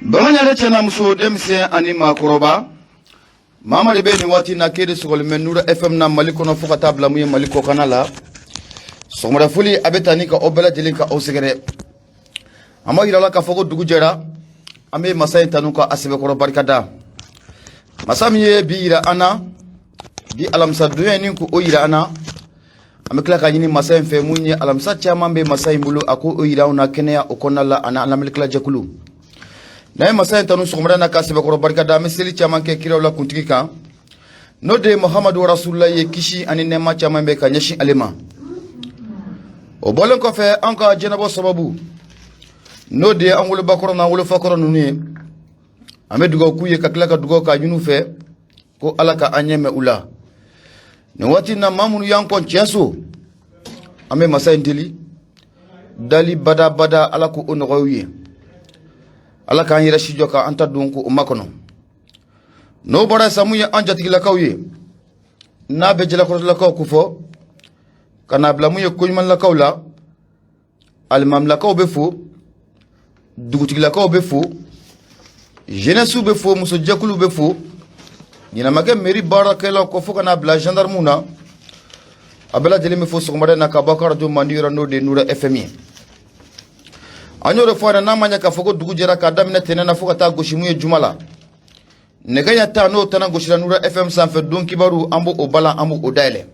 Bamaɲare cɛ n'a muso, denmisɛn ani maakɔrɔba, maa de bɛ nin waati na k'e de sɔgɔlen bɛ Nura FM na Mali kɔnɔ fo ka taa bila mun ye Mali kɔkanna la. Sɔgɔmada foli a bɛ taa ni ka aw bɛɛ lajɛlen ka aw sɛgɛrɛ. An b'a yira la k'a fɔ ko dugu jɛra. An bɛ masa in tanu ka a sɛbɛkɔrɔ barikada, masa min ye bi yira an na, bi alamisa donya ni ko o yira an na. An bɛ tila ka ɲini masa in fɛ, mun ye alamisa caman bɛ masa in bolo, a ko o yira anw na kɛnɛya o kɔnɔna la, ani an lamɛnnikɛla jɛkulu. N'an ye masa in tanu sɔgɔmada na ka sɛbɛkɔrɔ barikada, an bɛ seli caman kɛ kiraw la kuntigi kan, n'o de ye Muhamadu Rasulula ye, kisi ani nɛɛma caman bɛ ka ɲɛsin ale ma. O bɔlen kɔfɛ, an ka jɛnɛbɔ sababu, n'o de ye an wolobakɔrɔ n'an wolofakɔrɔ ninnu ye, an bɛ dugawu k'u ye ka tila ka dugawu k'a ɲini u fɛ ko Ala ka an ɲɛ mɛn u la nin waati in na. Maa minnu y'an kɔn tiɲɛso, an bɛ masa in deli dali badabada, Ala k'o nɔgɔya u ye, Ala k'an yɛrɛ si jɔ ka an ta don k'o makɔnɔ. N'o bɔra sa, mun ye an jatigilakaw ye, n'a bɛ jalakɔrɔlakaw ko fɔ ka n'a bila mun ye koɲumanlakaw la, alimamilakaw bɛ fo, dugutigilakaw bɛ fo, jeunesse bɛ fo, musojɛkuluw bɛ fo, ɲɛnamakɛ mairie baarakɛlaw kɔ fo ka n'a bila gendarmew na, a bɛɛ lajɛlen bɛ fo sɔgɔmada in na ka bɔ arajo mandi yɔrɔ, n'o de ye Nura FM ye. An y'o de fɔ a ɲɛna, n'a ma ɲɛ k'a fɔ ko dugu jɛra, k'a daminɛ tɛnɛn na fo ka taa gosi mun ye juma la, nɛgɛ ɲɛ 10, n'o tana gosira Nura FM sanfɛ, don kibaru an b'o balan, an b'o dayɛlɛ.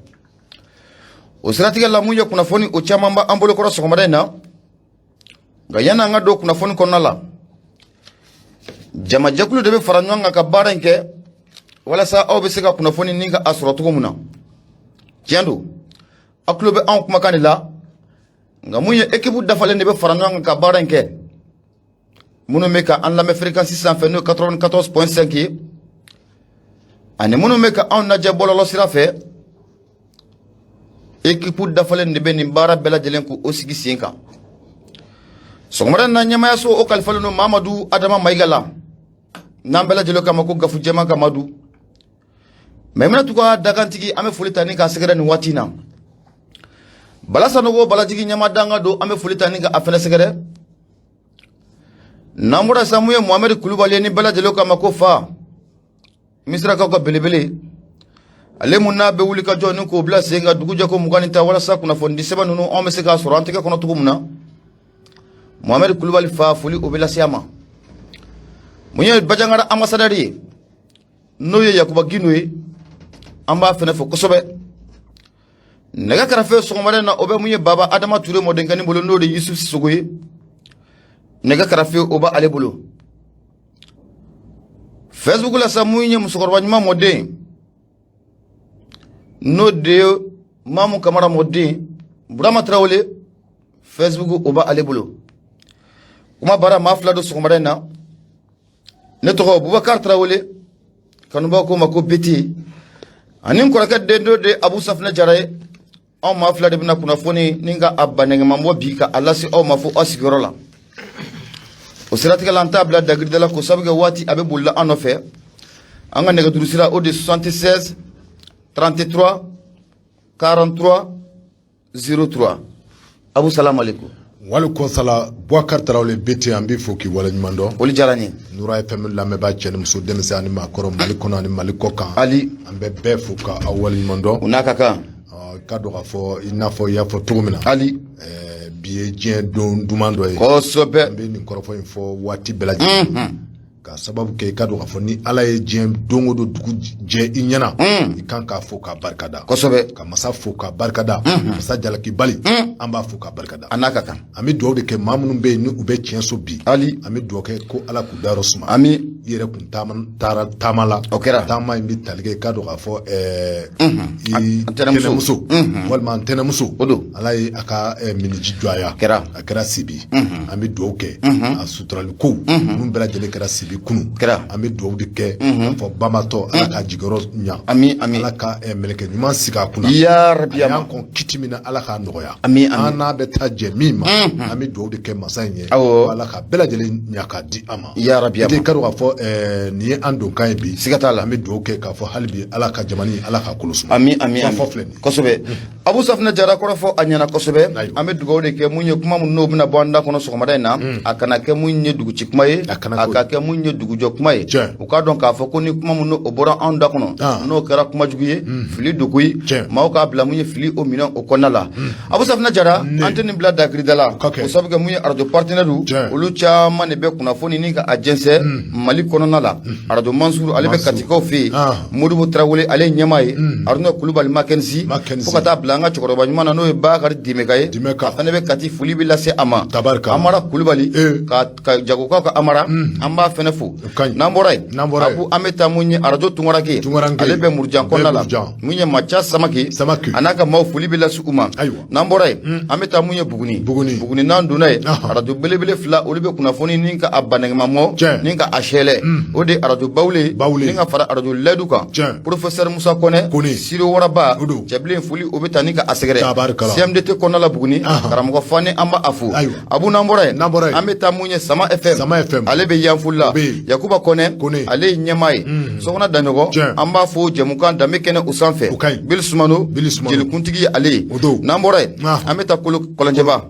O siratigɛ la, mun ye kunnafoni, o caman b'an bolokɔrɔ sɔgɔmada in na. Nka yanni an ka don kunnafoni kɔnɔna la, jamajɛkulu de bɛ fara ɲɔgɔn kan ka baara in kɛ walasa aw bɛ se ka kunnafoni ni ka a sɔrɔ cogo min na. Tiɲɛ don, aw tulo bɛ anw kumakan de la, nka mun ye ekipu dafalen de bɛ fara ɲɔgɔn kan ka baara in kɛ. Minnu bɛ ka an lamɛn fréquence sanfɛ, n'o ye 94.5 ye, ani minnu bɛ ka anw lajɛ bɔlɔlɔ sira fɛ, ekipu dafalen de bɛ nin baara bɛɛ lajɛlen k'o sigi sen kan. Sɔgɔmada in na, ɲɛmayaso o kalifalen don Mamadu Adama Mayiga la, n'an bɛɛ lajɛlen k'a ma ko Gafu Jɛman ka Madu Mɛminatu ka dakantigi. An bɛ foli ta ni k'a sɛgɛrɛ nin waati in na. Bala Sanogo Balajigi ɲɛma danga don, an bɛ foli ta ni ka a fɛnɛ sɛgɛrɛ. N'an bɔra sa, mun ye Mohamɛdi Kulubali ye, ni bɛɛ lajɛlen k'a ma ko fa Misirakaw ka belebele, ale mun n'a bɛ wuli ka jɔ ni k'o bila sen kan dugujɛ ko 21 walasa kunnafoni sɛbɛn ninnu anw bɛ se k'a sɔrɔ an tɛgɛ kɔnɔ cogo min na. Mohamɛdi Kulubali fa, foli o bɛ lase a ma. Mun ye Bajangara ambassadeur ye, n'o ye Yakuba Gindo ye, an b'a fɛnɛ fo kosɛbɛ. Nɛgɛ kɛrɛfɛ sɔgɔmada in na, o bɛ mun ye Baba Adama Ture mɔdenkɛnin bolo, n'o de ye Yusuf Sogo ye. Nɛgɛ kɛrɛfɛ o b'ale bolo. Facebook la sa, mun ye musokɔrɔba ɲuman mɔden, n'o de ye Mamu Kamara mɔden Burama Tarawele, Facebook o b'ale bolo. Kuma baara maa fila don sɔgɔmada in na. Ne tɔgɔ Bubakar Tarawele, kanubaw ko ma ko Beti, ani n kɔrɔkɛ den dɔ de Abu Safinɛ Jara ye. Anw maa fila de bɛna kunnafoni ni ka a banɛgɛman bɔ bi ka a lase aw ma fo aw sigiyɔrɔ la. O siratigɛ la, an t'a bila dagirida la, k'o sabu kɛ waati a bɛ bolila an nɔfɛ. An ka nɛgɛjuru sira, o de 76 33 43 03. Abu, salamu aleykum. Walekum salam, Bubakar Tarawele Bete, an b'i fo k'i waleɲuman dɔn. Foli diyara n ye. Nura FM lamɛnbaa, cɛ ni muso, denmisɛn ani maakɔrɔ, Mali kɔnɔ ani Mali kɔ kan. Ali. An bɛ bɛɛ fo ka aw waleɲuman dɔn. O n'a ka kan. Ka dɔn k'a fɔ i n'a fɔ i y'a fɔ cogo min na. Ali. Bi ye diɲɛ don duman dɔ ye. Kosɛbɛ. An bɛ nin kɔrɔfɔ in fɔ waati bɛɛ lajɛlen. Ka sababu kɛ, i ka dɔn k'a fɔ ni Ala ye diɲɛ don o don dugu jɛ i ɲɛna, i kan k'a fo k'a barikada. Kosɛbɛ. Ka masa fo k'a barikada, masa jalakibali, an b'a fo k'a barikada. A n'a ka kan. An bɛ dugawu de kɛ maa minnu bɛ yen ni u bɛ tiɲɛ so bi. Ali. An bɛ dugawu kɛ ko Ala k'u dayɔrɔ suma. Ami. I yɛrɛ kun taama taara taama la. O kɛra. Taama in bɛ tali kɛ, i ka dɔn k'a fɔ i ntɛnɛmuso walima ntɛnɛmuso. O don. Ala ye a ka miniji jɔ a ya. Kɛra. A kɛra Sibi. An bɛ dugawu kɛ a suturali kow ninnu bɛɛ lajɛlen kɛra Sibi kunun. Kɛra. An bɛ dugawu de kɛ k'a fɔ banbaatɔ, Ala k'a jigiyɔrɔ ɲa. Ami, ami. Ala ka mɛlɛkɛ ɲuman sigi a kunna. Ya Rabi. A y'an kɔn kiti min na, Ala k'a nɔgɔya. Ami, ami. An n'a bɛ taa jɛ min ma, an bɛ dugawu de kɛ masa in ye. Awɔ. Ala ka bɛɛ lajɛlen ɲa k'a di an ma. Ya Rabi. I ka dɔn k'a fɔ nin ye an donkan ye bi. Siga t'a la. An bɛ dugawu kɛ k'a fɔ hali bi, Ala ka jamana in, Ala k'a kolo suma. Ami, ami, ami. Fɔ filɛ nin ye. Kosɛbɛ. Abu Safinɛ Jara kɔrɔfɔ a ɲɛna kosɛbɛ. Ayiwa. An bɛ dugawu de kɛ mun ye, kuma min n'o bɛna bɔ an da kɔnɔ sɔgɔmada in na, a kana kɛ mun ye duguci kuma ye, A kana a k'o ka kɛ mun ye dugujɔ kuma ye. Tiɲɛ. U k'a dɔn k'a fɔ ko ni kuma min n'o bɔra anw da kɔnɔ, n'o kɛra kuma jugu ye, fili don koyi. Tiɲɛ. Maaw k'a bila mun ye fili o minɛ o kɔnɔna la. Abu Safinɛ Jara, Ne. an tɛ nin bila dakirida la, ka kɛ. o sabu kɛ mun ye, arajo partenaire Tiɲɛ. olu caman de bɛ kunnafoni ni ka a jɛnsɛn Mali kɔnɔna la. Arajo Mansuru, ale bɛ Mansuru. Katikaw fɛ yen. Modibo Tarawele, ale ye ɲɛmaa ye. Aruna Kulubali Makenzi, Mackenzie. fo ka taa bila an ka cɛkɔrɔba ɲuman na, n'o ye Bakari Dimeka ye. Dimeka. A fana bɛ Kati, foli bɛ lase a ma. Tabarikala. Amara Kulubali, ka jagokaw ka Amara, an b'a fana fo. O ka ɲi. N'an bɔra yen, N'an bɔra yen. Abu, an bɛ taa mun ye, arajo Tunkaranke, Tunkaranke. ale bɛ Murujan kɔnɔna la. Bɛ Murujan. Mun ye Maca Samake, Samake. a n'a ka maaw, foli bɛ lase u ma. Ayiwa. N'an bɔra yen, an bɛ taa mun ye, Buguni. Buguni. Buguni, n'an donna yen, arajo belebele fila, olu bɛ kunnafoni ni ka a banɛgɛmamɔ ni ka a sɛlɛ, o de ye arajo Bawule Bawule. ni ka fara arajo Lɛdu kan. Professeur Musa Kɔnɛ, Kone. Siro Waraba, O don. cɛbilen, foli o bɛ taa ni ka a sɛgɛrɛ. Tabarikala. CMDT kɔnɔna la Buguni, karamɔgɔ Fane, an b'a a fo. Ayiwa. Abu, n'an bɔra yen, N'an bɔra yen. an bɛ taa mun ye, Sama FM, Sama FM. ale bɛ Yanfolila. O bɛ yen. Yakuba Kɔnɛ, Kone. ale ye ɲɛmaa ye. Sɔgɔna Daɲɔgɔ, an b'a fo jɛmukan danbe kɛnɛ o sanfɛ. O ka ɲi. Bili Sumano, Bili Sumano. jelikuntigi ye ale ye. O don. N'an bɔra yen, an bɛ taa kolo Kɔlɔnjɛba.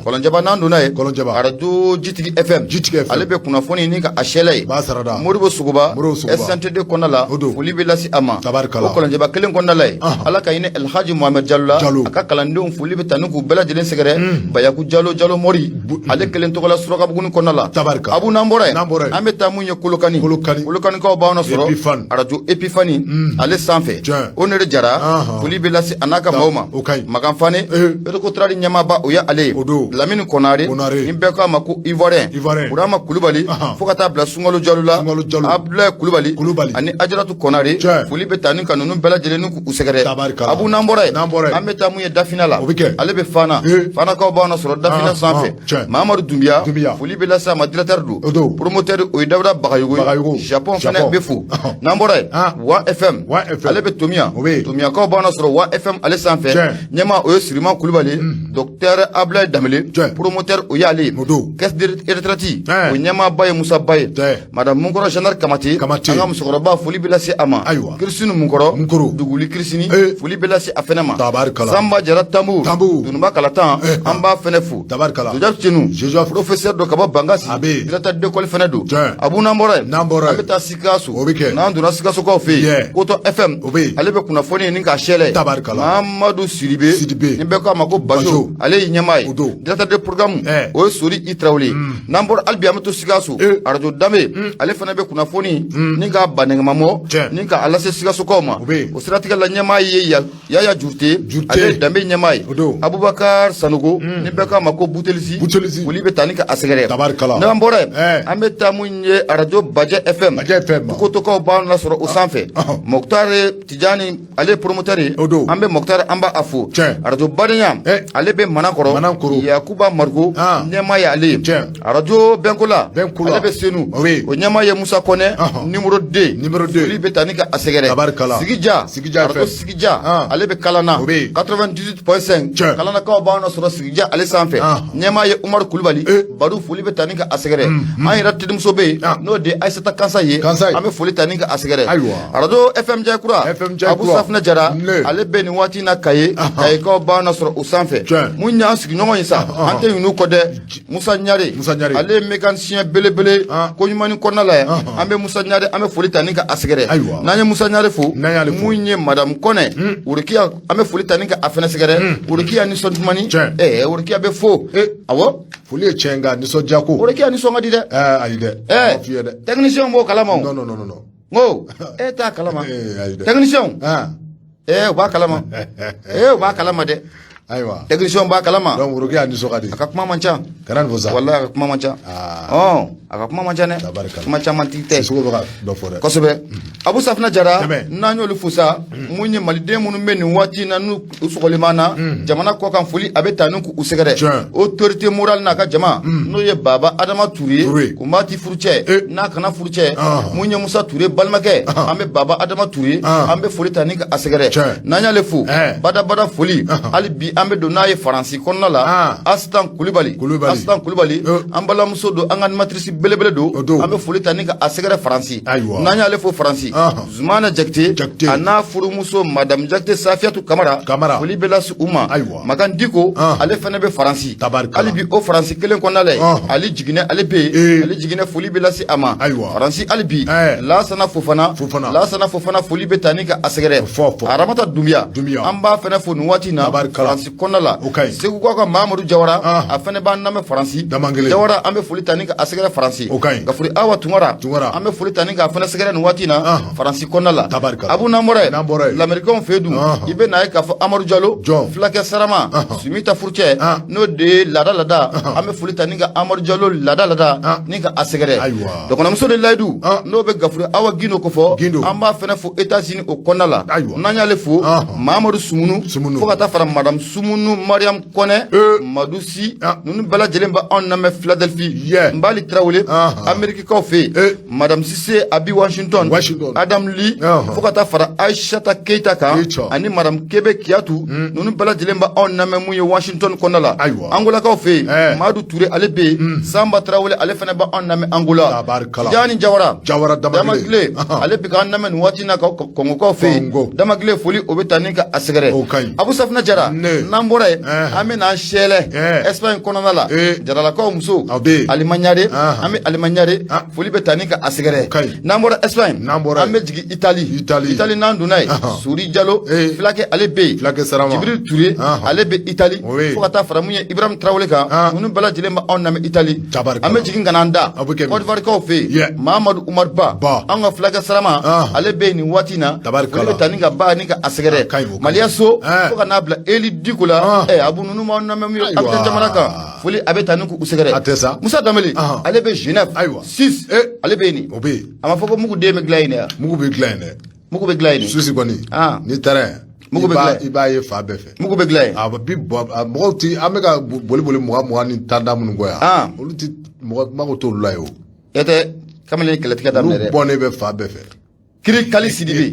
Kɔlɔnjɛba, n'an donna yen, Kɔlɔnjɛba. arajo Jitigi FM, Jitigi FM. ale bɛ kunnafoni ni ka a sɛlɛ ye. B'a sarada. Modibo Sogoba, Modibo Sogoba. SNTD kɔnɔna la, O don. foli bɛ lase a ma. Tabarikala. O Kɔlɔnjɛba kelen kɔnɔna la yen, Ala ka hinɛ Elhaji Mohamed Jalo la, Jalo. a ka kalandenw, foli bɛ taa ni k'u bɛɛ lajɛlen sɛgɛrɛ. Bayaku Jalo, Jalo Mori, ale kelen tɔgɔ la Surakabugu kɔnɔna la. Tabarikala. Abu, n'an bɔra yen, N'an bɔra yen. an bɛ taa mun ye, Kolokani. Kolokani. Kolokanikaw b'anw sɔrɔ Epifani. arajo Epifani ale sanfɛ. O ne de Jara, foli bɛ lase a n'a ka maaw ma. O ka ɲi. Makan Fane, Erekotarari ɲɛmaaba, o ye ale ye. O don. Lamini Kɔnare, Konare. ni bɛɛ ko a ma ko Ivoirien, Ivoirien. Burama Kulubali, fo ka taa bila Sunkalo Jalo la, Sunkalo Jalo. Abdoulaye Kulubali, Kulubali. ani Ajaratu Kɔnare, foli bɛ taa ni ka ninnu bɛɛ lajɛlen ni k'u sɛgɛrɛ. Tabarikala. Abu, n'an bɔra yen, N'an bɔra yen. an bɛ taa mun ye, Dafina la. O bɛ kɛ. Ale bɛ Fana. Fanakaw b'anw sɔrɔ Dafina sanfɛ. Mamadu Dunbiya, Dunbiya. foli bɛ lase a ma, directeur don. O don. Promoteur, o ye Dawuda Bagayogo ye. Bagayogo. Japon fana Japon. bɛ fo. N'an bɔra yen, Wa FM, Wa FM. ale bɛ Tomiya. O bɛ yen. Tomiyakaw b'anw sɔrɔ Wa FM ale sanfɛ. Ɲɛmaa, o ye Siriman Kulubali, docteur Abdoulaye Danbele, promoteur, o y'ale ye. O don. Caisse de retraite, o ɲɛmaaba ye Musa Ba ye. Madame Munkɔrɔ Jeanne Kamate, Kamate. an ka musokɔrɔba, foli bɛ lase a ma. Ayiwa. Kirisini Munkɔrɔ, Munkɔrɔ. Duguli Kirisini, foli bɛ lase a fɛnɛ ma. Tabarikala. Sanba Jara Tambu, Tambu. Dununba Kalatan, an b'a fɛnɛ fo. Tabarikala. Joseph Senu, Joseph. professeur dɔ ka bɔ Bankasi, A bɛ yen. directeur d'école fɛnɛ don. Abu, n'an bɔra yen, N'an bɔra an yen. bɛ taa Sikaso. O bɛ kɛ. N'an donna Sikasokaw fɛ yen, Koto FM, O bɛ yen. ale bɛ kunnafoni ni k'a sɛlɛ. Tabarikala. Mamadu Sidibe, Sidibe. ni bɛɛ ko a ma ko Bajo, Bajo. ale ye ɲɛmaa ye. O don. Directeur de programme, o ye Sori I Tarawele ye. N'an bɔra hali bi, an bɛ to Sikaso, arajo Danbe, ale fana bɛ kunnafoni ni k'a banɛgɛmamɔ ni k'a lase Sikasokaw ma. O bɛ yen. O siratigɛ la, ɲɛmaa ye Yaya Jurute, Jurute. ale ye Danbe ɲɛmaa ye. O don. Abubakar Sanogo, ni bɛɛ k'a ma ko Butelisi, Butelisi. foli bɛ taa ni ka a sɛgɛrɛ. Tabarikala. N'an bɔra yen, an bɛ taa mun ye, arajo Bajɛ FM, Bajɛ FM. Tukotokaw b'an lasɔrɔ o sanfɛ. Mɔkutare Tijani, ale ye promoteur ye. O don. An bɛ Mɔkutare, an b'a fo. Arajo Badenya, ale bɛ Manakɔrɔ, Manakɔrɔ. Yakuba Mariko, ɲɛmaa ye ale ye. Arajo Bɛnkola, Bɛnkola. ale bɛ Senu, O bɛ yen. o ɲɛmaa ye Musa Kɔnɛ, numéro 2, Numéro 2. foli bɛ taa ni ka a sɛgɛrɛ. Tabarikala. Sigija, Sigija arajo FM. Sigija, ale bɛ Kalana, O bɛ yen. 98.5, Kalanakaw b'an sɔrɔ Sigija ale sanfɛ. Ɲɛmaa ye Umaru Kulubali, Badu, foli bɛ taa ni ka a sɛgɛrɛ. An yɛrɛ terimuso bɛ yen, n'o de ye Ayisata Kansa ye, Kansa ye. an bɛ foli ta ni ka a sɛgɛrɛ. Ayiwa. Arajo FM Jayikura, FM Jayikura. Abu Safinɛ Jara, Ne. ale bɛ nin waati in na Kaye, Kayekaw b'an sɔrɔ o sanfɛ. Mun y'an sigiɲɔgɔn ye sa, an tɛ ɲin'u kɔ dɛ, Musa Ɲare, Musa Ɲare. ale ye mécanicien belebele ko ɲumanni kɔnɔna la yan. An bɛ Musa Ɲare, an bɛ foli ta ni ka a sɛgɛrɛ. Ayiwa. N'an ye Musa Ɲare fo, N'an y'ale fo. mun ye, madame Kɔnɛ Worokiya, an bɛ foli ta ni ka a fɛnɛ sɛgɛrɛ. Worokiya nisɔndumani, Worokiya bɛ fo. Awɔ. Foli ye tiɲɛ, nka nisɔndiya ko. Worokiya nisɔn ka di dɛ. Ayi dɛ. N b'a f'i ye dɛ. Technicien b'o kalama o. Non, non, non, non, non. N ko e t'a kalama. Ayi dɛ. Technicien, u b'a kalama. U b'a kalama dɛ. Ayiwa. Technicien b'a kalama. Donc Worokiya nisɔn ka di. A ka kuma man ca. Kana nin fɔ sa. Walahi, a ka kuma man ca. A ka kuma man ca dɛ. Tabarikala. Kuma caman tigi tɛ. Sogo bɛ ka dɔ fɔ dɛ. Kosɛbɛ. Abu Safinɛ Jara, Tɛmɛ. n'an y'olu fo sa, mun ye, maliden minnu bɛ nin waati in na n'u u sɔgɔlen b'an na jamana kɔ kan, foli a bɛ taa ni k'u sɛgɛrɛ. Autorité morale n'a ka jama, n'o ye Baba Adama Ture ye, Ture. Kunbati furucɛ n'a kana furucɛ, mun ye, Musa Ture balimakɛ, an bɛ Baba Adama Ture, an bɛ foli ta ni ka a sɛgɛrɛ. N'an y'ale fo, badabada foli hali bi an bɛ don n'a ye Faransi kɔnɔna la. Asitan Kulubali, Kulubali. Asitan Kulubali, an balimamuso don, an ka animatrice belebele don. O don. An bɛ foli ta ni ka a sɛgɛrɛ Faransi. Ayiwa. N'an y'ale fo Faransi, Zumana Jakite Jakite. a n'a furumuso Madame Jakite Safiyatu Kamara, Kamara. foli bɛ lase u ma. Ayiwa. Makan Diko, ale fana bɛ Faransi. Tabarikala. Hali bi o Faransi kelen kɔnɔna la yen, Ali Jiginɛ, ale bɛ yen. Ali Jiginɛ, foli bɛ lase a ma. Ayiwa. Faransi hali bi, Lasana Fofana. Fofana. Lasana Fofana, foli bɛ ta ni ka a sɛgɛrɛ. Fɔ, fɔ. Aramata Dunbiya. Dunbiya. An b'a fana fo nin waati in na Tabarikala. Faransi kɔnɔna la. O ka ɲi. Segukaw ka Mamadu Jawara, a fana b'an lamɛn Faransi. Damankelen. Jawara, an bɛ foli ta ni ka a sɛgɛrɛ Faransi. O ka ɲi. Gafuri Awa Tunkara. Tunkara. An bɛ foli ta ni k'a fana sɛgɛrɛ nin waati in na Faransi kɔnɔna la. Tabarikala. Abu, n'an bɔra yen. N'an bɔra yen. Lamɛrikɛnw fɛ yen dun, i bɛ n'a ye k'a fɔ Amadu Jalo. Jɔn. Fulakɛ Sarama. Sumita Furucɛ. N'o de ye laada laada. An bɛ foli ta ni ka Amadu Jalo laada laada ni ka a sɛgɛrɛ. Ayiwa. Dɔgɔnɔmuso de Layidu. N'o bɛ Gafuri Awa Gindo kofɔ. Gindo. An b'a fana fo États-Unis o kɔnɔna la. Ayiwa. N'an y'ale fo, Mamadu Sumunu. Sumunu. Fo ka taa fara Madame Sumunu Mariam Kɔnɛ. Madu Si. Ninnu bɛɛ lajɛlen bɛ anw lamɛn Philadelphie. Nbali Tarawele. Amériquekaw fɛ yen. Madame Sise Abi Washington. Washington. Adam Lee. Fo ka taa fara Aïchata Keita kan. Keita. Ani Madame Kebe Kiyatu. Ninnu bɛɛ lajɛlen bɛ anw lamɛn mun ye Washington kɔnɔna la. Ayiwa. Angolakaw fɛ yen. Madu Ture, ale bɛ yen. Sanba Tarawele, ale fana bɛ anw lamɛn Angola. Tabarikala. Tijani Jawara. Jawara Damakile. Damakile. Ale bɛ k'an lamɛn nin waati in na ka Kɔngokaw fɛ yen. Kɔngo. Damakile, foli o bɛ taa ni ka a sɛgɛrɛ. O ka ɲi. Abu Safina Jara. Ne. N'an bɔra yen, an bɛ n'an sɛlɛ Espagne kɔnɔna la. Jaralakaw muso. A bɛ yen. Alima Ɲare. An bɛ Alima Ɲare. Foli bɛ taa ni ka a sɛgɛrɛ. O ka ɲi. N'an bɔra Espagne, N'an bɔra an bɛ jigin Italie. Italie. Italie, n'an donna yen, Sori Jalo. Fulakɛ, ale bɛ yen. Fulakɛ Sarama. Jibril Ture, ale bɛ Italie. Oui. Fo ka taa fara mun ye Ibrahim Traoré kan. Ninnu bɛɛ lajɛlen bɛ anw lamɛn Italie. Tabarikala. An bɛ jigin ka n'an da A bɛ kɛ min? Côte d'Ivoire kaw fɛ yen. Mahamadu Umar Ba. Ba. An ka fulakɛ Sarama, ale bɛ yen nin waati in na. Tabarikala. Foli bɛ taa ni ka ba ni ka a sɛgɛrɛ. A ka ɲi, o ka ɲi. Maliya so, fo ka n'a bila Eli Diko la. Abu, ninnu b'anw lamɛn mun ye Ayiwa. Abidjan jamana kan. Foli a bɛ taa ni k'u sɛgɛrɛ. A tɛ sa. Musa Danbele, ale bɛ Genève. Ayiwa. Suisse, ale bɛ yen nin. O bɛ yen. A ma fɔ ko mugu den bɛ dilan yen de wa? Mugu bɛ dilan yen dɛ. Mugu bɛ dilan yen de. Suisse kɔni, n'i taara yen, Mugu bɛ dilan yen. i b'a ye fan bɛɛ fɛ. Mugu bɛ dilan yen. A bi bɔ a mɔgɔw ti an bɛ ka boli boli mugan mugan ni tan tan minnu kɔ yan, olu ti mɔgɔ mako t'olu la ye o. E tɛ kamalen kɛlɛtigɛ daminɛ Olu dɛ. bɔnnen bɛ fan bɛɛ fɛ. Kirikali Sidibe.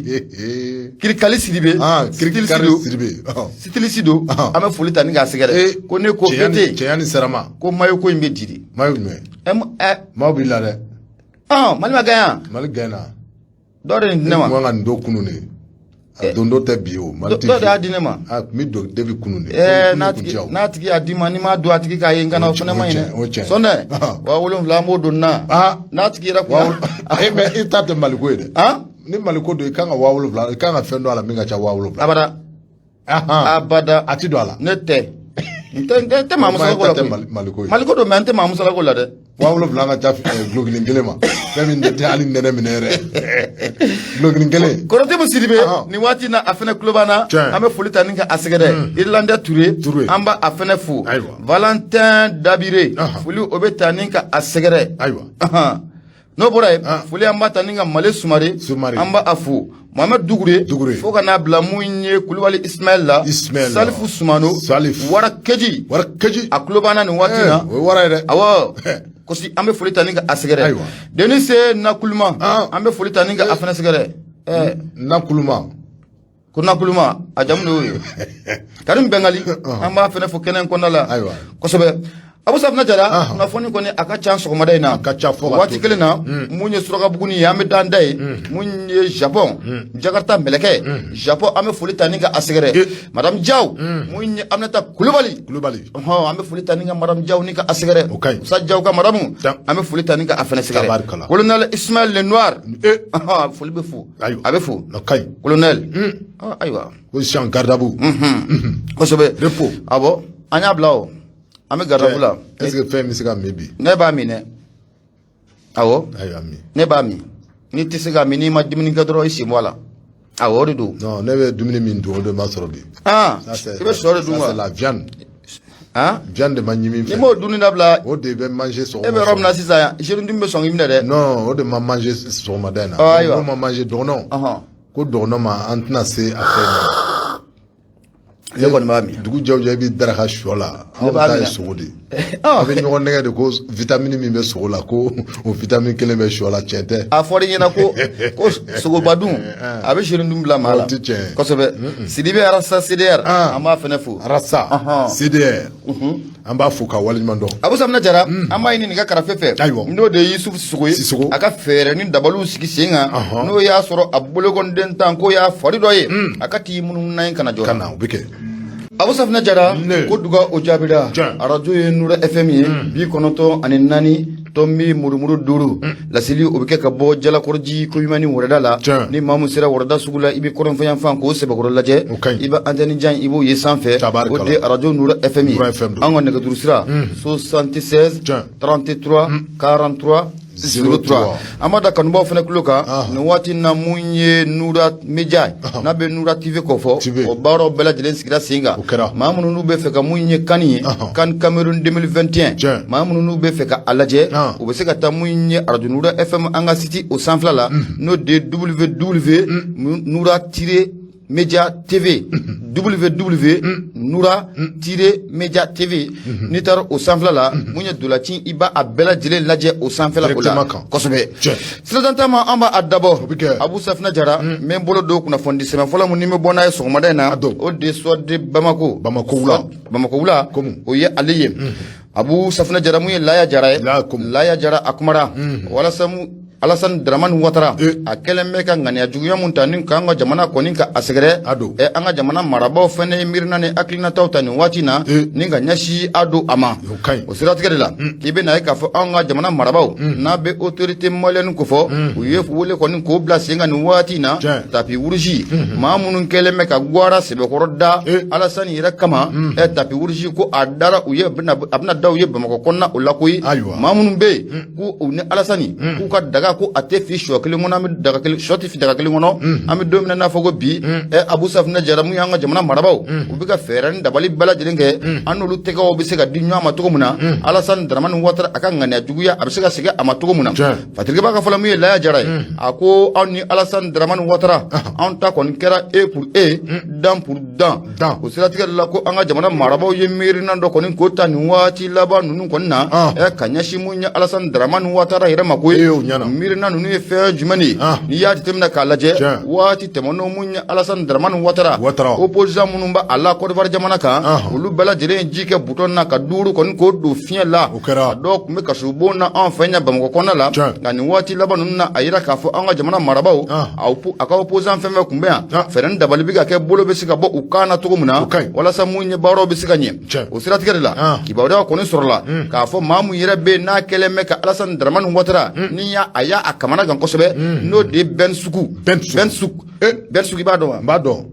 Kirikali Sidibe. Kirikari Sidibe. Sitilisi don. An bɛ foli ta ni k'a sɛgɛrɛ. Ko ne ko BT. Cɛya ni sarama. Ko maillot ko in bɛ di de. Maillot jumɛn? Maillot b'i la dɛ. Mali ma gagné. Mali gagné. Dɔ de nin di ne ma. Ne kun kan ka nin don kunun de. A don dɔ tɛ bi o. Mali Dɔ de y'a di ne ma. A kun bɛ don depuis kunun de. N'a tigi y'a di ma, n'i m'a don a tigi k'a ye n kana, o fana ma ɲi dɛ. O tiɲɛ. Sɔndɛ, 7000 an b'o don na. N'a tigi yɛrɛ kun. Mais i ta tɛ Maliko ye dɛ. Ni Maliko don, i kan ka 7000, i kan ka fɛn dɔn a la min ka ca 7000. Abada. Abada. A ti don a la. Ne tɛ. N tɛ maa musalako la koyi. Maliko ye. Maliko don, mais n tɛ maa musalako la dɛ. 7000 ka ca gulokinin kelen ma. Fɛn min tɛ hali nɛnɛ minɛ yɛrɛ. Gulokinin kelen. Kɔrɔtimu Sidibe, nin waati in na a fɛnɛ tulo b'an na. An bɛ foli ta ni ka a sɛgɛrɛ. Irlandais Ture. Ture. An b'a a fɛnɛ fo. Ayiwa. Valentin Dabire. Foli o bɛ ta ni ka a sɛgɛrɛ. Ayiwa. N'o bɔra yen, foli an b'a ta ni ka Male Sumare. Sumare. An b'a fo. Mohamed Dugure. Dugure. Fo ka n'a bila mun ye Kulubali Ismaël la. Ismaël. Salifu Sumano. Salif. Wara Keji. Wara Keji. A tulo b'an na nin waati in na. O ye wara ye dɛ. Awɔ. Kosi, an bɛ foli ta ni ka a sɛgɛrɛ. Ayiwa. Denis Nakuluma. An bɛ foli ta ni ka a fana sɛgɛrɛ. Nakuluma. Ko Nakuluma, a jamu de y'o ye. Karim Bengali, an b'a fana fo kɛnɛ in kɔnɔna la. Ayiwa. Kosɛbɛ. Abu Safina Jara, kunnafoni kɔni a ka ca sɔgɔmada in na. A ka ca fo ka waati kelen na, mun ye Surakabugu ye, an bɛ taa an da ye. Mun ye Japon, Jakarta mɛlɛkɛ, Japon, an bɛ foli ta ni ka a sɛgɛrɛ. Madame Diaw, mun ye Aminata Kulubali. Kulubali. An bɛ foli ta ni ka Madame Diaw ni ka a sɛgɛrɛ. O ka ɲi. Musa Diaw ka madame, an bɛ foli ta ni ka a fana sɛgɛrɛ. Tabarikala. Colonel Ismaël Lenoir. Foli bɛ fo. Ayiwa. A bɛ fo. O ka ɲi. Colonel. Ayiwa. Ko sisan garde à vous. Kosɛbɛ. Repos. Awɔ, an y'a bila o. An bɛ garde à vous la. Est ce que fɛn bɛ se ka min bi? Ne b'a min dɛ. Awɔ. Ayiwa, min. Ne b'a min. N'i tɛ se ka min, n'i ma dumuni kɛ dɔrɔn, i sen bɔ a la. Awɔ, o de don. Non, ne bɛ dumuni min dun, o de ma sɔrɔ bi. I bɛ sɔ de dun Ça wa? c'est la viande. Viande de ma ɲimi N'i fɛ. m'o dunni dabila. O de bɛ manger sɔgɔma. E bɛ yɔrɔ min na sisan, jeune dun bɛ sɔn k'i minɛ dɛ. Non, o de ma manger sɔgɔmada in na. Ayiwa. N'o ma manger dɔgɔnɔ. Ko dɔgɔnɔ ma, an tɛna se a fɛn ma. Ne kɔni b'a min. Dugu jɛ o jɛ, i bɛ daraka sɔ la. Ne Anw b'a ta ye minɛ. sogo de ye. A bɛ ɲɔgɔn nɛgɛ de ko vitamine min bɛ sogo la, ko o vitamine kelen bɛ sɔ la. Tiɲɛ tɛ. A fɔra i ɲɛna ko sogoba dun, a bɛ siri dun bila maa la. O tɛ tiɲɛ ye. Kosɛbɛ. Sidibe Arasa CDR, Ah. an b'a fɛnɛ fo. Arasa CDR, an b'a fo ka waleɲuman dɔn. Abu Safinɛ Jara, an b'a ɲini nin ka karafe fɛ. N'o de ye Yusufu Sisoko ye. Sisoko. A ka fɛɛrɛ ni dabaliw sigi sen kan. N'o y'a sɔrɔ a bolokɔniden tan k'o y'a fari dɔ ye, a ka t'i munumunu n'a ye ka na jɔ. Ka na, o bɛ kɛ. Abu Safinɛ Jara, Ne. ko duga o jaabira. Arajo ye Nura FM ye, 94.5. Laseli o bɛ kɛ ka bɔ Jalakɔrɔji koɲuman wɛrɛda la. Ni maa min sera wɛrɛda sugu la, i bɛ kɔrɔnfɛn fan k'o sɛbɛkɔrɔ lajɛ. O ka ɲi. I bɛ antenne jan, i b'o ye sanfɛ. Tabarikala. O de ye arajo Nura FM ye. Nura FM don. An ka nɛgɛjuru sira 76 33 43 03. An b'a da kanubaw fana tulo kan nin waati in na, mun ye Nura Media ye, n'a bɛ Nura TV kɔ fɔ. TV. O baaraw bɛɛ lajɛlen sigira sen kan. O kɛra. Maa minnu n'u bɛ fɛ ka mun ye CAN ye, CAN Cameroun 2021, maa minnu n'u bɛ fɛ ka a lajɛ, u bɛ se ka taa mun ye arajo Nura FM an ka site o sanfɛla la, n'o de ye www Nura tiret Media TV, www Nura tiret Media TV. N'i taara o sanfɛla la, mun ye dolaci, i b'a a bɛɛ lajɛlen lajɛ o sanfɛla o la. Directement kan. Kosɛbɛ. Sirajan taama, an b'a a dabɔ. O bɛ kɛ. Abu Safinɛ Jara, n bɛ n bolo don kunnafoni sɛbɛn fɔlɔ mun ni n bɛ bɔ n'a ye sɔgɔmada in na, A don. o de ye Soir de Bamako. Bamako wula. Bamako wula. Komu. O ye ale ye. Abu Safinɛ Jara, mun ye Laya Jara ye. Laya komu. Laya Jara, a kumara walasa mu Alassane Dramane Ouattara, a kɛlen bɛ ka ŋaniya juguya mun ta ni k'an ka jamana kɔni ka a sɛgɛrɛ. A don. An ka jamana marabaaw fɛnɛ ye miirina ni hakilinataw ta nin waati in na ni ka ɲɛsin a don a ma. O ka ɲi. O siratigɛ de la, k'i bɛ na ye k'a fɔ anw ka jamana marabaaw, n'a bɛ autorité malienne ko fɔ, u ye wele kɔni k'o bila sen kan nin waati in na. Tapis rouge, maa minnu kɛlen bɛ ka gwara sɛbɛkɔrɔ da Alassane yɛrɛ kama, tapis rouge ko a dara u ye, a bɛna da u ye Bamakɔ kɔnɔna o la koyi. Maa minnu bɛ yen ko u ni Alassane k'u ka daga ko a tɛ fi sɔ kelen kɔnɔ, an bɛ daga kelen, sɔ tɛ fi daga kelen kɔnɔ, an bɛ don min na n'a fɔ ko bi, Abu Safinɛ Jara, mun y'an ka jamana marabaaw, u bɛ ka fɛɛrɛ ni dabali bɛɛ lajɛlen kɛ, an n'olu tɛgɛw bɛ se ka di ɲɔgɔn ma cogo min na, Alassane Dramane Ouattara a ka ŋaniya juguya a bɛ se ka segin a ma cogo min na. Fatiriki b'a ka fɔlɔ, mun ye Laya Jara ye, a ko anw ni Alassane Dramane Ouattara, anw ta kɔni kɛra œil pour œil, dent pour dent. Dent. O siratigɛ de la, ko an ka jamana marabaaw ye miirina dɔ kɔni k'o ta nin waati laban ninnu kɔni na, ka ɲɛsin mun ye Alassane Dramane Ouattara yɛrɛ ma koyi. Ee, o ɲɛna. Miirina ninnu ye fɛn jumɛn de ye? N'i y'a jateminɛ k'a lajɛ, waati tɛmɛnenw, mun ye Alassane Dramane Ouattara, Ouattara. opposant minnu b'a la Côte d'Ivoire jamana kan, olu bɛɛ lajɛlen ye ji kɛ butɔn na ka duuru kɔni k'o don fiɲɛ la. O kɛra. A dɔw tun bɛ kasobon na anw fɛ yan Bamakɔ kɔnɔna la. Nka nin waati laban ninnu na, a yira k'a fɔ an ka jamana marabaaw, a ka opposant fɛn fɛn tun bɛ yan, fɛɛrɛ ni dabali bɛ ka kɛ, bolo bɛ se ka bɔ u kan na cogo min na, O ka ɲi. walasa mun ye baaraw bɛ se ka ɲɛ. O siratigɛ de la, kibaruya kɔni sɔrɔla k'a fɔ maa mun yɛrɛ bɛ yen n'a kɛlen bɛ ka Alassane Dramane Ouattara ni y'a a y'a a kamana gan kosɛbɛ, n'o de ye Ben Suku. Ben Suku. Ben Suku. Ben Suku, i b'a dɔn wa? N b'a dɔn.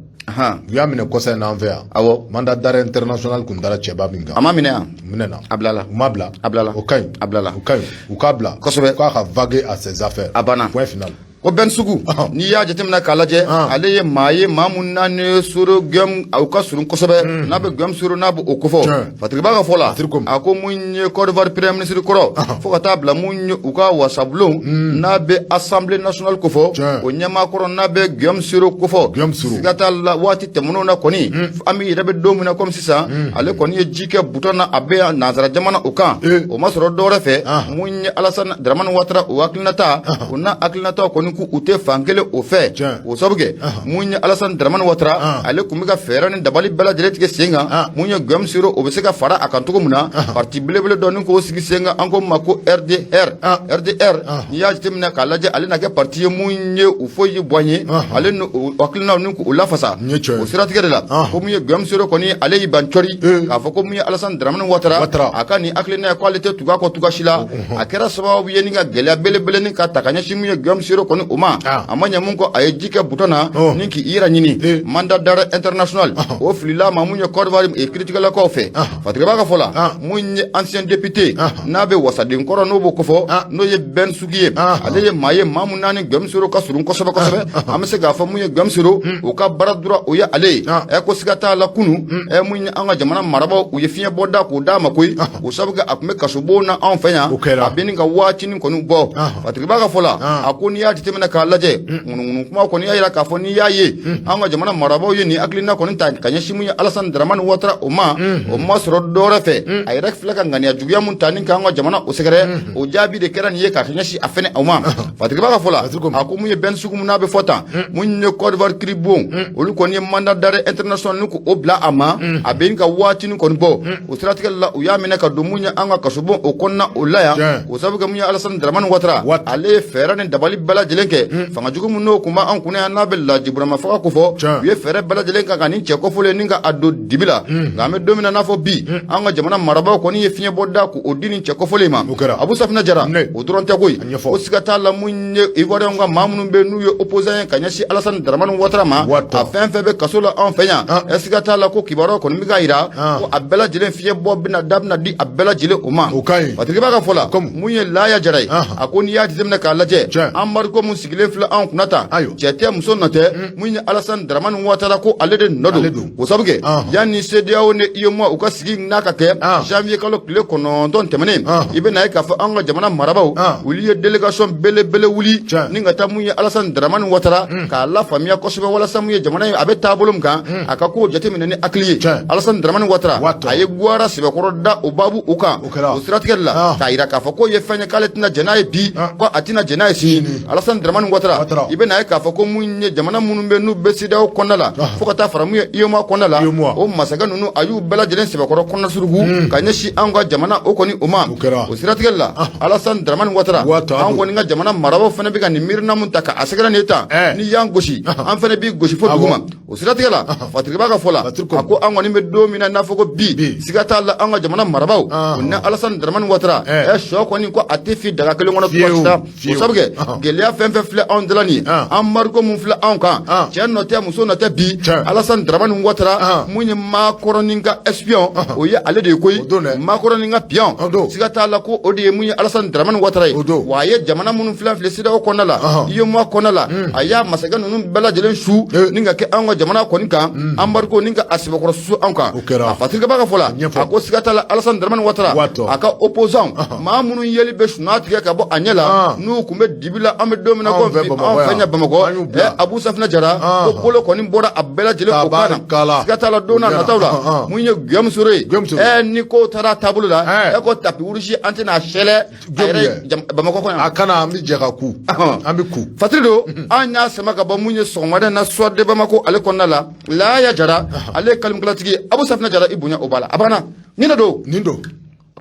U y'a minɛ kɔsa in na an fɛ yan. Mandat d'arrêt international kun dara cɛba min kan. A ma minɛ yan. Minɛ na. A bilala. U ma bila. A bilala. O ka ɲi. A bilala. O ka ɲi, u k'a bila. Kosɛbɛ. K'a ka vaguer à ses affaires. A banna. Point final. Ko Ben Sugu, n'i y'a jateminɛ k'a lajɛ, ale ye maa ye, maa mun n'a ni Soro Guillaume u ka surun kosɛbɛ, n'a bɛ Guillaume Soro, n'a bɛ o kofɔ. Fatiriba ka fɔ la, Fatiri ko. A ko mun ye Côte d'Ivoire premier ministre kɔrɔ, fo ka taa bila mun ye u ka wasabulon, n'a bɛ Assemblée nationale kofɔ, o ɲɛmaa kɔrɔ, n'a bɛ Guillaume Soro kofɔ. Guillaume Soro. Siga t'a la, waati tɛmɛnenw na kɔni, an bɛ yɛrɛ bɛ don min na komi sisan, ale kɔni ye ji kɛ butɔn na, a bɛ yan nansara jamana o kan. O ma sɔrɔ dɔwɛrɛ fɛ, mun ye Alassane Dramane Ouattara o hakilinata, o n'a hakilinataw kɔni k'u u tɛ fan kelen o fɛ. O sabu kɛ mun ye Alassane Dramane Ouattara, ale tun bɛ ka fɛɛrɛ ni dabali bɛɛ lajɛlen tigɛ sen kan, mun ye Guillaume Soro o bɛ se ka fara a kan cogo min na, parti belebele dɔ ni k'o sigi sen kan, an ko ma ko RDR. RDR, n'i y'a jateminɛ k'a lajɛ, ale na kɛ parti ye mun ye u foyi ye bɔ an ye, ale ni o hakilinaw ni k'o lafasa. Nin ye tiɲɛ ye. O siratigɛ de la, ko mun ye Guillaume Soro kɔni, ale y'i ban cɔri k'a fɔ ko mun ye Alassane Dramane Ouattara, Ouattara. a ka nin hakilina ye k'ale tɛ tugu a kɔ cogoya si la. A kɛra sababu ye ni ka gɛlɛya belebele ni ka ta ka ɲɛsin mun ye Guillaume Soro kɔni o ma. A ma ɲɛ mun kɔ, a ye ji kɛ butɔn na ni k'i yɛrɛ ɲini. Mandat d'arrêt international o filila ma mun ye Côte d'Ivoire kiiritigɛlakaw fɛ. Fatigɛba ka fɔ la, mun ye ancien député, n'a bɛ wasaden kɔrɔ, n'o b'o kofɔ, n'o ye Ben Sugu ye, ale ye maa ye, maa mun n'a ni Guillaume Soro ka surun kosɛbɛ kosɛbɛ. An bɛ se k'a fɔ mun ye Guillaume Soro o ka baara dura o ye ale ye. Ko siga t'a la, kunu, mun ye an ka jamana marabaaw, u ye fiɲɛ bɔ da k'o d'a ma koyi. O sabu kɛ a tun bɛ kasobon na anw fɛ yan. O kɛra. A bɛ nin ka waatinin kɔni bɔ. Fatigiba ka fɔ la, a ko n'i y'a jateminɛ jateminɛ k'a lajɛ, ŋunuŋunu kuma kɔni y'a jira k'a fɔ n'i y'a ye an ka jamana marabaaw ye nin hakilina kɔni ta ka ɲɛsin mun ye Alassane Dramane Ouattara o ma, o ma sɔrɔ dɔwɛrɛ fɛ, a yɛrɛ filɛ ka ŋaniya juguya mun ta ni k'an ka jamana o sɛgɛrɛ, o jaabi de kɛra nin ye ka ɲɛsin a fɛnɛ o ma. Fatigi ka fɔ la, a ko mun ye Ben Sugu n'a bɛ fɔ tan, mun ye Côte d'Ivoire kiiri bon, olu kɔni ye mandat d'arrêt international ni k'o bila a ma, a bɛ ka waatinin kɔni bɔ. O siratigɛ la, u y'a minɛ ka don mun ye an ka kasobon o kɔnɔna o la yan. O sababu kɛ mun ye Alassane Dramane Ouattara, ale ye fɛɛrɛ ni dabali bɛɛ lajɛlen kɛ. Fanga jugu min n'o tun b'an kunna yan, n'a bɛ Laji Burama faga ko fɔ, u ye fɛɛrɛ bɛɛ lajɛlen kan ka nin cɛ kofɔlen ni ka a don dibi la. Nka an bɛ don min na n'a fɔ bi, an ka jamana marabaaw kɔni ye fiɲɛ bɔ da k'o di nin cɛ kofɔlen ma. Abu Safinɛ Jara, o dɔrɔn tɛ koyi, ko siga t'a la mun ye Ivoirien ka maa minnu bɛ n'u ye opposant ye ka ɲɛsin Alassane Dramane Ouattara ma, a fɛn fɛn bɛ kaso la anw fɛ yan, ɛ siga t'a la ko kibaruya kɔni bɛ ka jira ko a bɛɛ lajɛlen fiɲɛ bɔ bɛna da bɛna di a bɛɛ lajɛlen o ma. Fatigi b'a ka fɔ la, mun ye Laya Jara ye, a ko n'i y'a jateminɛ k'a lajɛ, embargo mun sigilen filɛ anw kunna tan, cɛ tɛ muso nɔ tɛ, mun ye Alassane Dramane Ouattara, ko ale de nɔ don. O sababu kɛ yanni CEDEAO ni UEMOA u ka sigi n'a ka kɛ janvier kalo tile 9 tɛmɛnen, i bɛ na ye k'a fɔ an ka jamana marabaaw, olu ye délégation belebele wuli ni ka taa mun ye Alassane Dramane Ouattara k'a lafaamuya kosɛbɛ, walasa mun ye jamana ye a bɛ taabolo min kan, a ka kow jateminɛ ni hakili ye. Alassane Dramane Ouattara, a ye gwara sɛbɛkɔrɔ da o baabu o kan. O siratigɛ la, k'a jira k'a fɔ k'o ye fɛn ye k'ale tɛna jɛn n'a ye bi, ko a tɛna jɛn n'a ye sini. Alassane Dramane Ouattara, i bɛ na ye k'a fɔ ko mun ye jamana minnu bɛ n'u bɛ CEDEAO kɔnɔna la, fo ka taa fara mun ye UEMOA kɔnɔna la, o masakɛ ninnu, a y'u bɛɛ lajɛlen sɛbɛkɔrɔ kɔnɔna suruku ka ɲɛsin an ka jamana o kɔni o ma. O siratigɛ la, Alassane Dramane Ouattara, an kɔni ka jamana marabaaw fana bɛ ka nin miirina mun ta k'a sɛgɛrɛ nin ye tan, n'i y'an gosi, an fana b'i gosi fo duguma. O siratigɛ la, Fatigi b'a ka fɔ la, a ko an kɔni bɛ don min na n'a fɔ ko bi, siga t'a la an ka jamana marabaaw o ni Alassane Dramane Ouattara, ɛ sɔ kɔni ko a tɛ fi daga kelen kɔnɔ tuma. O sabu kɛ gɛlɛya fɛn fɛn filɛ anw dala nin ye, embargo mun filɛ anw kan, cɛ nɔ tɛ muso nɔ tɛ bi, Alassane Dramane Ouattara, mun ye Macron ka espion, o ye ale de ye koyi. Macron ka pion, siga t'a la ko o de ye mun ye Alassane Dramane Ouattara ye. Wa a ye jamana minnu filɛ filɛ CEDEAO kɔnɔna la, UEMOA kɔnɔna la, a y'a masakɛ ninnu bɛɛ lajɛlen su ni ka kɛ anw ka jamana kɔni kan embargo ni ka a sɛbɛkɔrɔ su anw kan. A Fatigi b'a ka fɔ la, a ko siga t'a la Alassane Dramane Ouattara, a ka opposant maa minnu yeli bɛ sunaa tigɛ ka bɔ a ɲɛ la, n'u tun bɛ dibi la, an bɛ don min na ko bi anw fɛ yan Bamakɔ, Abu Safinɛ Jara, ko bolo kɔni bɔra a bɛɛ lajɛlen o kan na. Siga t'a la don n'a nataw la, mun ye Guillaume Soro ye, ɛ ni ko taara taabolo la, ɛ ko tapis rouge an tɛna a sɛlɛ a yɛrɛ Bamakɔ kɔnɔ. A kana, an bɛ jɛ ka ku, an bɛ ku. Fatiri don, an y'a sama ka bɔ mun ye sɔgɔmada na Soir de Bamako ale kɔnɔna la. Laya Jara, ale ye kalimkilatigi ye. Abu Safinɛ Jara, i bonya o b'a la, a banna nin de don. Nin don.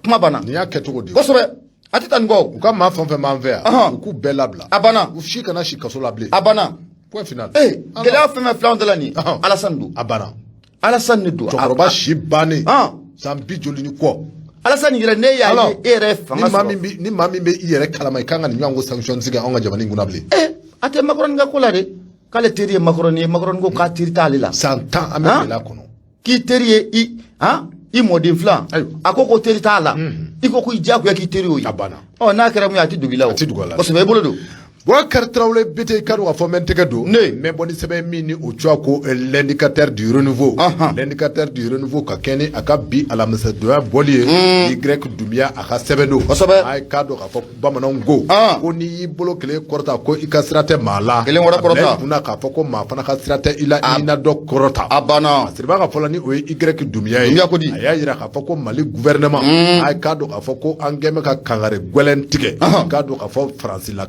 Kuma banna. Nin y'a kɛcogo de ye. Kosɛbɛ, a tɛ taa nin kɔ. U ka maa fɛn fɛn b'an fɛ yan, u k'u bɛɛ labila. A banna. U si kana si kaso la bilen. A banna. Point final. Ee, gɛlɛya fɛn fɛn filɛ anw da la nin ye, Alassane don. A banna. Alassane de don. Cɛkɔrɔba si bannen, san bi joli ni kɔ. Alassane yɛrɛ, ne y'a ye e yɛrɛ fanga sɔrɔ. Ni maa min bɛ i yɛrɛ kalama, i kan ka nin ɲɔgɔn ko sanction sigi anw ka jamana in kunna bilen. Ee, a tɛ Macron ka ko la dɛ, k'ale teri ye Macron ye, Macron ko k'a teri t'ale la. San 10 an bɛ gɛlɛya kɔnɔ. K'i teri ye i han i mɔden filan, a ko teri t'a la, i ko i diyagoya k'i teri y'o ye. A banna. Ɔ, n'a kɛra mun ye, a tɛ dogo i la o. A tɛ dogo a la. Kosɛbɛ, i bolo don. Boubacar Traoré BT, ka dɔn k'a fɔ n bɛ n tɛgɛ don. Ne. N bɛ bɔ ni sɛbɛn min ni o cogoya ko l'indicateur du renouveau. L'indicateur du renouveau ka kɛ ni a ka bi alamisadonya bɔli ye. Y Doumbia a ka sɛbɛn don. Kosɛbɛ. A ye k'a dɔn k'a fɔ bamananw ko. Ko n'i y'i bolo kelen kɔrɔta ko i ka sira tɛ maa la. Kelen wɛrɛ kɔrɔta. A bila i kunna k'a fɔ ko maa fana ka sira tɛ i la i na dɔ kɔrɔta. A banna. A siriba ka fɔ la ni o ye Y Doumbia ye. Doumbia ko di? A y'a jira k'a fɔ ko Mali gouvernement. A ye k'a dɔn k'a fɔ ko an kɛn bɛ ka kangari gɛlɛn tigɛ. K'a dɔn k'a fɔ Faransi la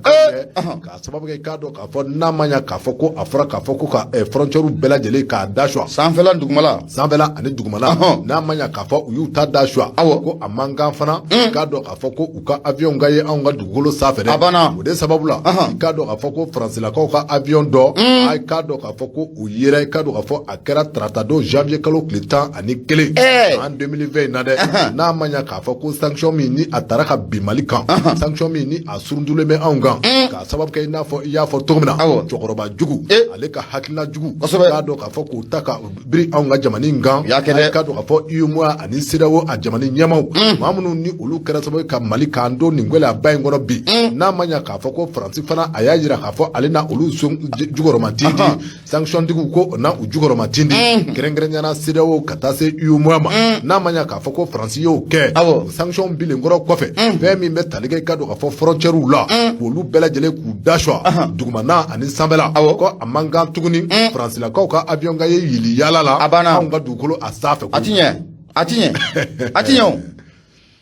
k'a sababu kɛ k'a dɔn k'a fɔ n'a ma ɲa k'a fɔ ko a fɔra k'a fɔ ko ka frontière bɛɛ lajɛlen k'a da suwa. Sanfɛla dugumala. Sanfɛla ani dugumala. N'a ma ɲa k'a fɔ u y'u ta da suwa. Awɔ. Ko a man kan fana. K'a dɔn k'a fɔ ko u ka avion ka ye anw ka dugukolo sanfɛ dɛ. A banna. O de sababu la. K'a dɔn k'a fɔ ko Faransilakaw ka avion dɔ. A k'a dɔn k'a fɔ ko u yera, k'a dɔn k'a fɔ a kɛra tarata don janvier kalo tile 11. An 2020 in na dɛ. N'a ma ɲa k'a fɔ ko sanction min ni a taara ka bin Mali kan, sanction min ni a suruntulen bɛ anw kan, k'a sababu kɛ i n'a fɔ i y'a fɔ cogo min na, cɛkɔrɔba jugu, ale ka hakilina jugu, k'a dɔn k'a fɔ k'o ta ka biri anw ka jamana in kan, k'a dɔn k'a fɔ UEMOA ani CEDEAO a jamana ɲɛmaaw, maa minnu ni olu kɛra sababu ye ka Mali k'an don nin gɛlɛyaba in kɔnɔ bi, n'a ma ɲa k'a fɔ ko Faransi fana a y'a jira k'a fɔ ale na olu jukɔrɔma tindi, sanction tigiw ko na u jukɔrɔma tindi, kɛrɛnkɛrɛnnenya la CEDEAO ka taa se UEMOA ma, n'a ma ɲa k'a fɔ ko Faransi y'o kɛ, o sanction bilen kɔrɔ kɔfɛ, fɛn min bɛ tali kɛ i ka dɔn k'a fɔ frontières la, k'olu bɛɛ lajɛlen k'u k'u da suwa dugumana ani sanfɛla, ko a man kan tuguni Faransilakaw ka avion ka ye yili yaala la A banna. anw ka dugukolo a sanfɛ. A ti ɲɛ, a ti ɲɛ, a ti ɲɛ o,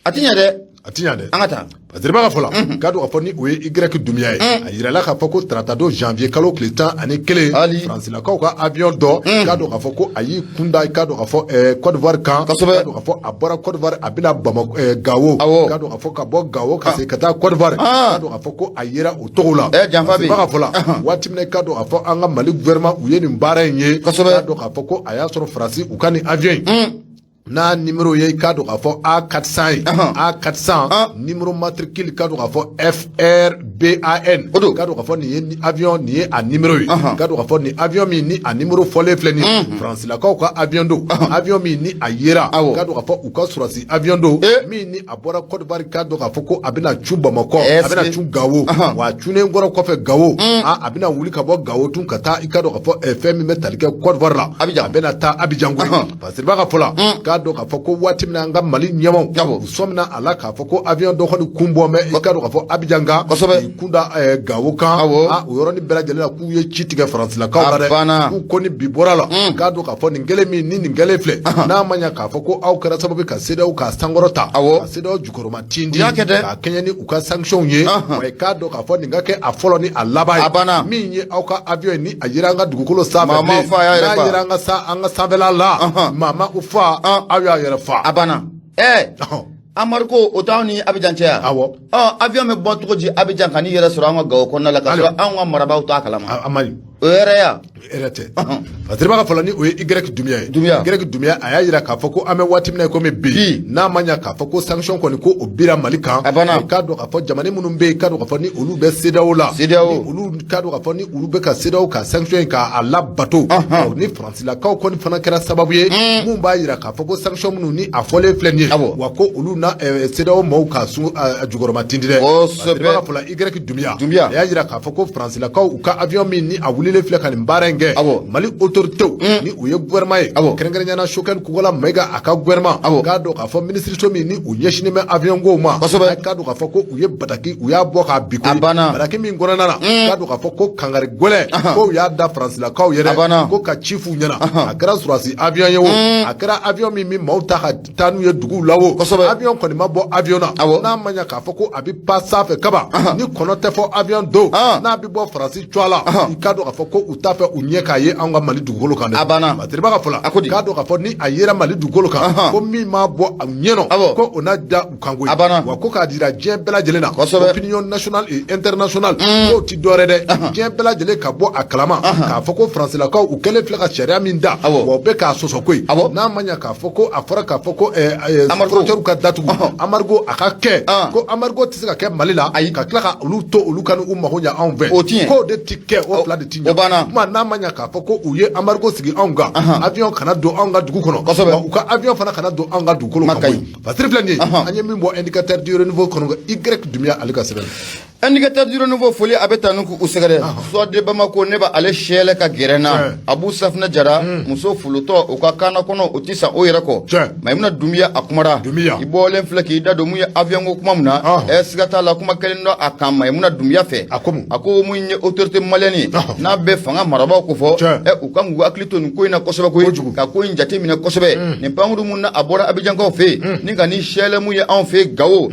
a ti ɲɛ dɛ. A ti ɲɛ dɛ. An ka taa. Fasiriba ka fɔ la, k'a dɔn k'a fɔ ni o ye Y Dunbiya ye, a yirala k'a fɔ ko tarata don janvier kalo tile 11, Ali. Faransilakaw ka avion dɔ, k'a dɔn k'a fɔ ko a y'i kunda, k'a dɔn k'a fɔ Côte d'Ivoire kan, k'a dɔn k'a fɔ a bɔra Côte d'Ivoire, a bɛna Bamakɔ, Gawo, k'a dɔn k'a fɔ ka bɔ Gawo ka segin ka taa Côte d'Ivoire, k'a dɔn k'a fɔ ko a yera o cogo la. Janfa bɛ yen. Fasiriba ka fɔ la, waati min na, k'a dɔn k'a fɔ an ka Mali gouvernement u ye nin baara in ye, k'a dɔn k'a fɔ ko a y'a sɔrɔ Faransi u ka nin avion in n'a numéro ye, k'a dɔn k'a fɔ A400 ye, A400 numéro matricule, k'a dɔn k'a fɔ FRBAN. O don. K'a dɔn k'a fɔ nin ye avion nin ye a numéro ye, k'a dɔn k'a fɔ nin avion min ni a numéro fɔlen filɛ nin ye, Faransilakaw ka avion don, avion min ni a yera, k'a dɔn k'a fɔ u ka sɔrɔdasi avion don min ni a bɔra Côte d'Ivoire, k'a dɔn k'a fɔ ko a bɛna cun Bamakɔ, a bɛna cun Gawo, wa a cunnen kɔrɔ kɔfɛ Gawo, a bɛna wuli ka bɔ Gawo tun ka taa, i k'a dɔn k'a fɔ fɛn min bɛ tali kɛ Côte d'Ivoire la, Abidjan. A bɛna taa Abidjan koyi. Fasiriba ka fɔ la, k'a dɔn k'a fɔ ko waati min na an ka Mali ɲɛmaaw u sɔmina a la k'a fɔ ko avion dɔ kɔni kun bɔ mɛ, i k'a dɔn k'a fɔ Abidjan kan, k'i kun da Gawo kan, o yɔrɔnin bɛɛ lajɛlen la k'u ye ci tigɛ Faransilakaw la dɛ, k'u ko ni bi bɔra la, k'a dɔn k'a fɔ nin kɛlen min ni nin kɛlen filɛ, n'a ma ɲɛ k'a fɔ ko aw kɛra sababu ka CEDEAO k'a sankɔrɔta, ka CEDEAO jukɔrɔma tindi, k'a kɛɲɛ ni u ka sanction ye, wa i k'a dɔn k'a fɔ nin ka kɛ a fɔlɔ ni a laban ye, min ye aw ka avion ye ni a yera an ka dugukolo sanfɛ, n'a yera an ka an ka sanfɛla la, maa ma u fa, aw y'a yɛrɛ fa. A banna. Embargo o t'anw ni Abidjan cɛ yan? Awɔ. Ɔ, avion bɛ bɔ cogo di Abidjan ka n'i yɛrɛ sɔrɔ an ka Gawo kɔnɔna la, k'a sɔrɔ anw ka marabaaw t'a kalama? A man ɲi. O yɛrɛ ya. Yɛrɛ tɛ. Fasiriba ka fɔ la, ni o ye Y Dunbiya ye. Dunbiya. Y Dunbiya a y'a jira k'a fɔ ko an bɛ waati min na komi bi, n'a ma ɲɛ k'a fɔ ko sanction kɔni ko o bira Mali kan. A banna. K'a dɔn k'a fɔ jamana minnu bɛ yen, k'a dɔn k'a fɔ ni olu bɛ CEDEAO la. CEDEAO. Ni olu, k'a dɔn k'a fɔ ni olu bɛ ka CEDEAO ka sanction in k'a labato. Ni Faransilakaw kɔni fana kɛra sababu ye mun b'a jira k'a fɔ ko sanction minnu ni a fɔlen filɛ nin ye, wa ko olu na CEDEAO maaw ka sun a jukɔrɔma tindi dɛ. Fasiriba ka fɔ la, Y Dunbiya. Dunbiya. A y'a jira k'a fɔ ko Faransilakaw u ka avion min ni a wulilen filɛ ka nin baara in kɛ, Mali autorités ni u ye gouvernement ye, kɛrɛnkɛrɛnnenya la Choguel Kokalla Maïga a ka gouvernement, k'a dɔn k'a fɔ minisiriso min ni u ɲɛsinnen bɛ avion kow ma, k'a dɔn k'a fɔ ko u ye bataki u y'a bɔ k'a bi koyi, bataki min kɔnɔna na, k'a dɔn k'a fɔ ko kangari gɛlɛn ko u y'a da Faransilakaw yɛrɛ ko ka ci f'u ɲɛna, a kɛra sɔrɔdasi avion ye o, a kɛra avion min bɛ maaw ta ka taa n'u ye duguw la o, avion kɔni ma bɔ avion na, n'a ma ɲɛ k'a fɔ ko a bɛ pan sanfɛ kaban, ni kɔnɔ tɛ fɔ avion don n'a bɛ bɔ Faransi tɔgɔ la, i k'a dɔn k'a fɔ ko u t'a fɛ u ɲɛ k'a ye anw ka Mali dugukolo kan dɛ. A banna. Fasiriba ka fɔ la, k'a dɔn k'a fɔ ni a yera Mali dugukolo kan, ko min m'a bɔ a ɲɛ nɔ, ko o na da u kan koyi. A banna. Wa ko k'a jira diɲɛ bɛɛ lajɛlen na, opinion nationale et internationale, k'o ti dɔwɛrɛ dɛ, diɲɛ bɛɛ lajɛlen ka bɔ a kalama k'a fɔ ko Faransilakaw u kɛlen filɛ ka sariya min da, wa u bɛ k'a sɔsɔ koyi. N'a ma ɲɛ k'a fɔ ko a fɔra k'a fɔ ko frontière ka datugu, embargo a ka kɛ, ko embargo tɛ se ka kɛ Mali la ka tila ka olu to olu ka u mago ɲɛ anw fɛ, o ti ɲɛ. K'o de ti kɛ, o fila de ti ɲɛ. O banna. Kuma n'a ma ɲɛ k'a fɔ ko u ye embargo sigi anw kan, avion kana don anw ka dugu kɔnɔ, wa u ka avion fana kana don anw ka dugukolo kan koyi. Fasiri filɛ nin ye, an ye min bɔ Indicateur du Renouveau kɔnɔ, Y Dunbiya ale ka sɛbɛn. Indicateur du Renouveau, foli a bɛ taa n'u k'u sɛgɛrɛ soit de Bamako, ne b'ale sɛlɛ ka gɛrɛ na Abu Safinɛ Jara muso fulutɔ u ka kaana kɔnɔ, o tɛ san o yɛrɛ kɔ. Mayimuna Dunbiya a kumara, i bɔlen filɛ k'i da don mun ye avion ko kuma min na, siga t'a la, kuma kɛlen dɔ a kan Mayimuna Dunbiya fɛ. A ko mun ye autorité malienne ye, n'a bɛ fanga marabaaw ko fɔ, u kan k'u hakili to nin ko in na kosɛbɛ koyi, ka ko in jate minɛ kosɛbɛ. Nin pankuru mun na a bɔra Abijankaw fɛ yen ni ka ni sɛlɛ mun ye anw fɛ yen Gawo,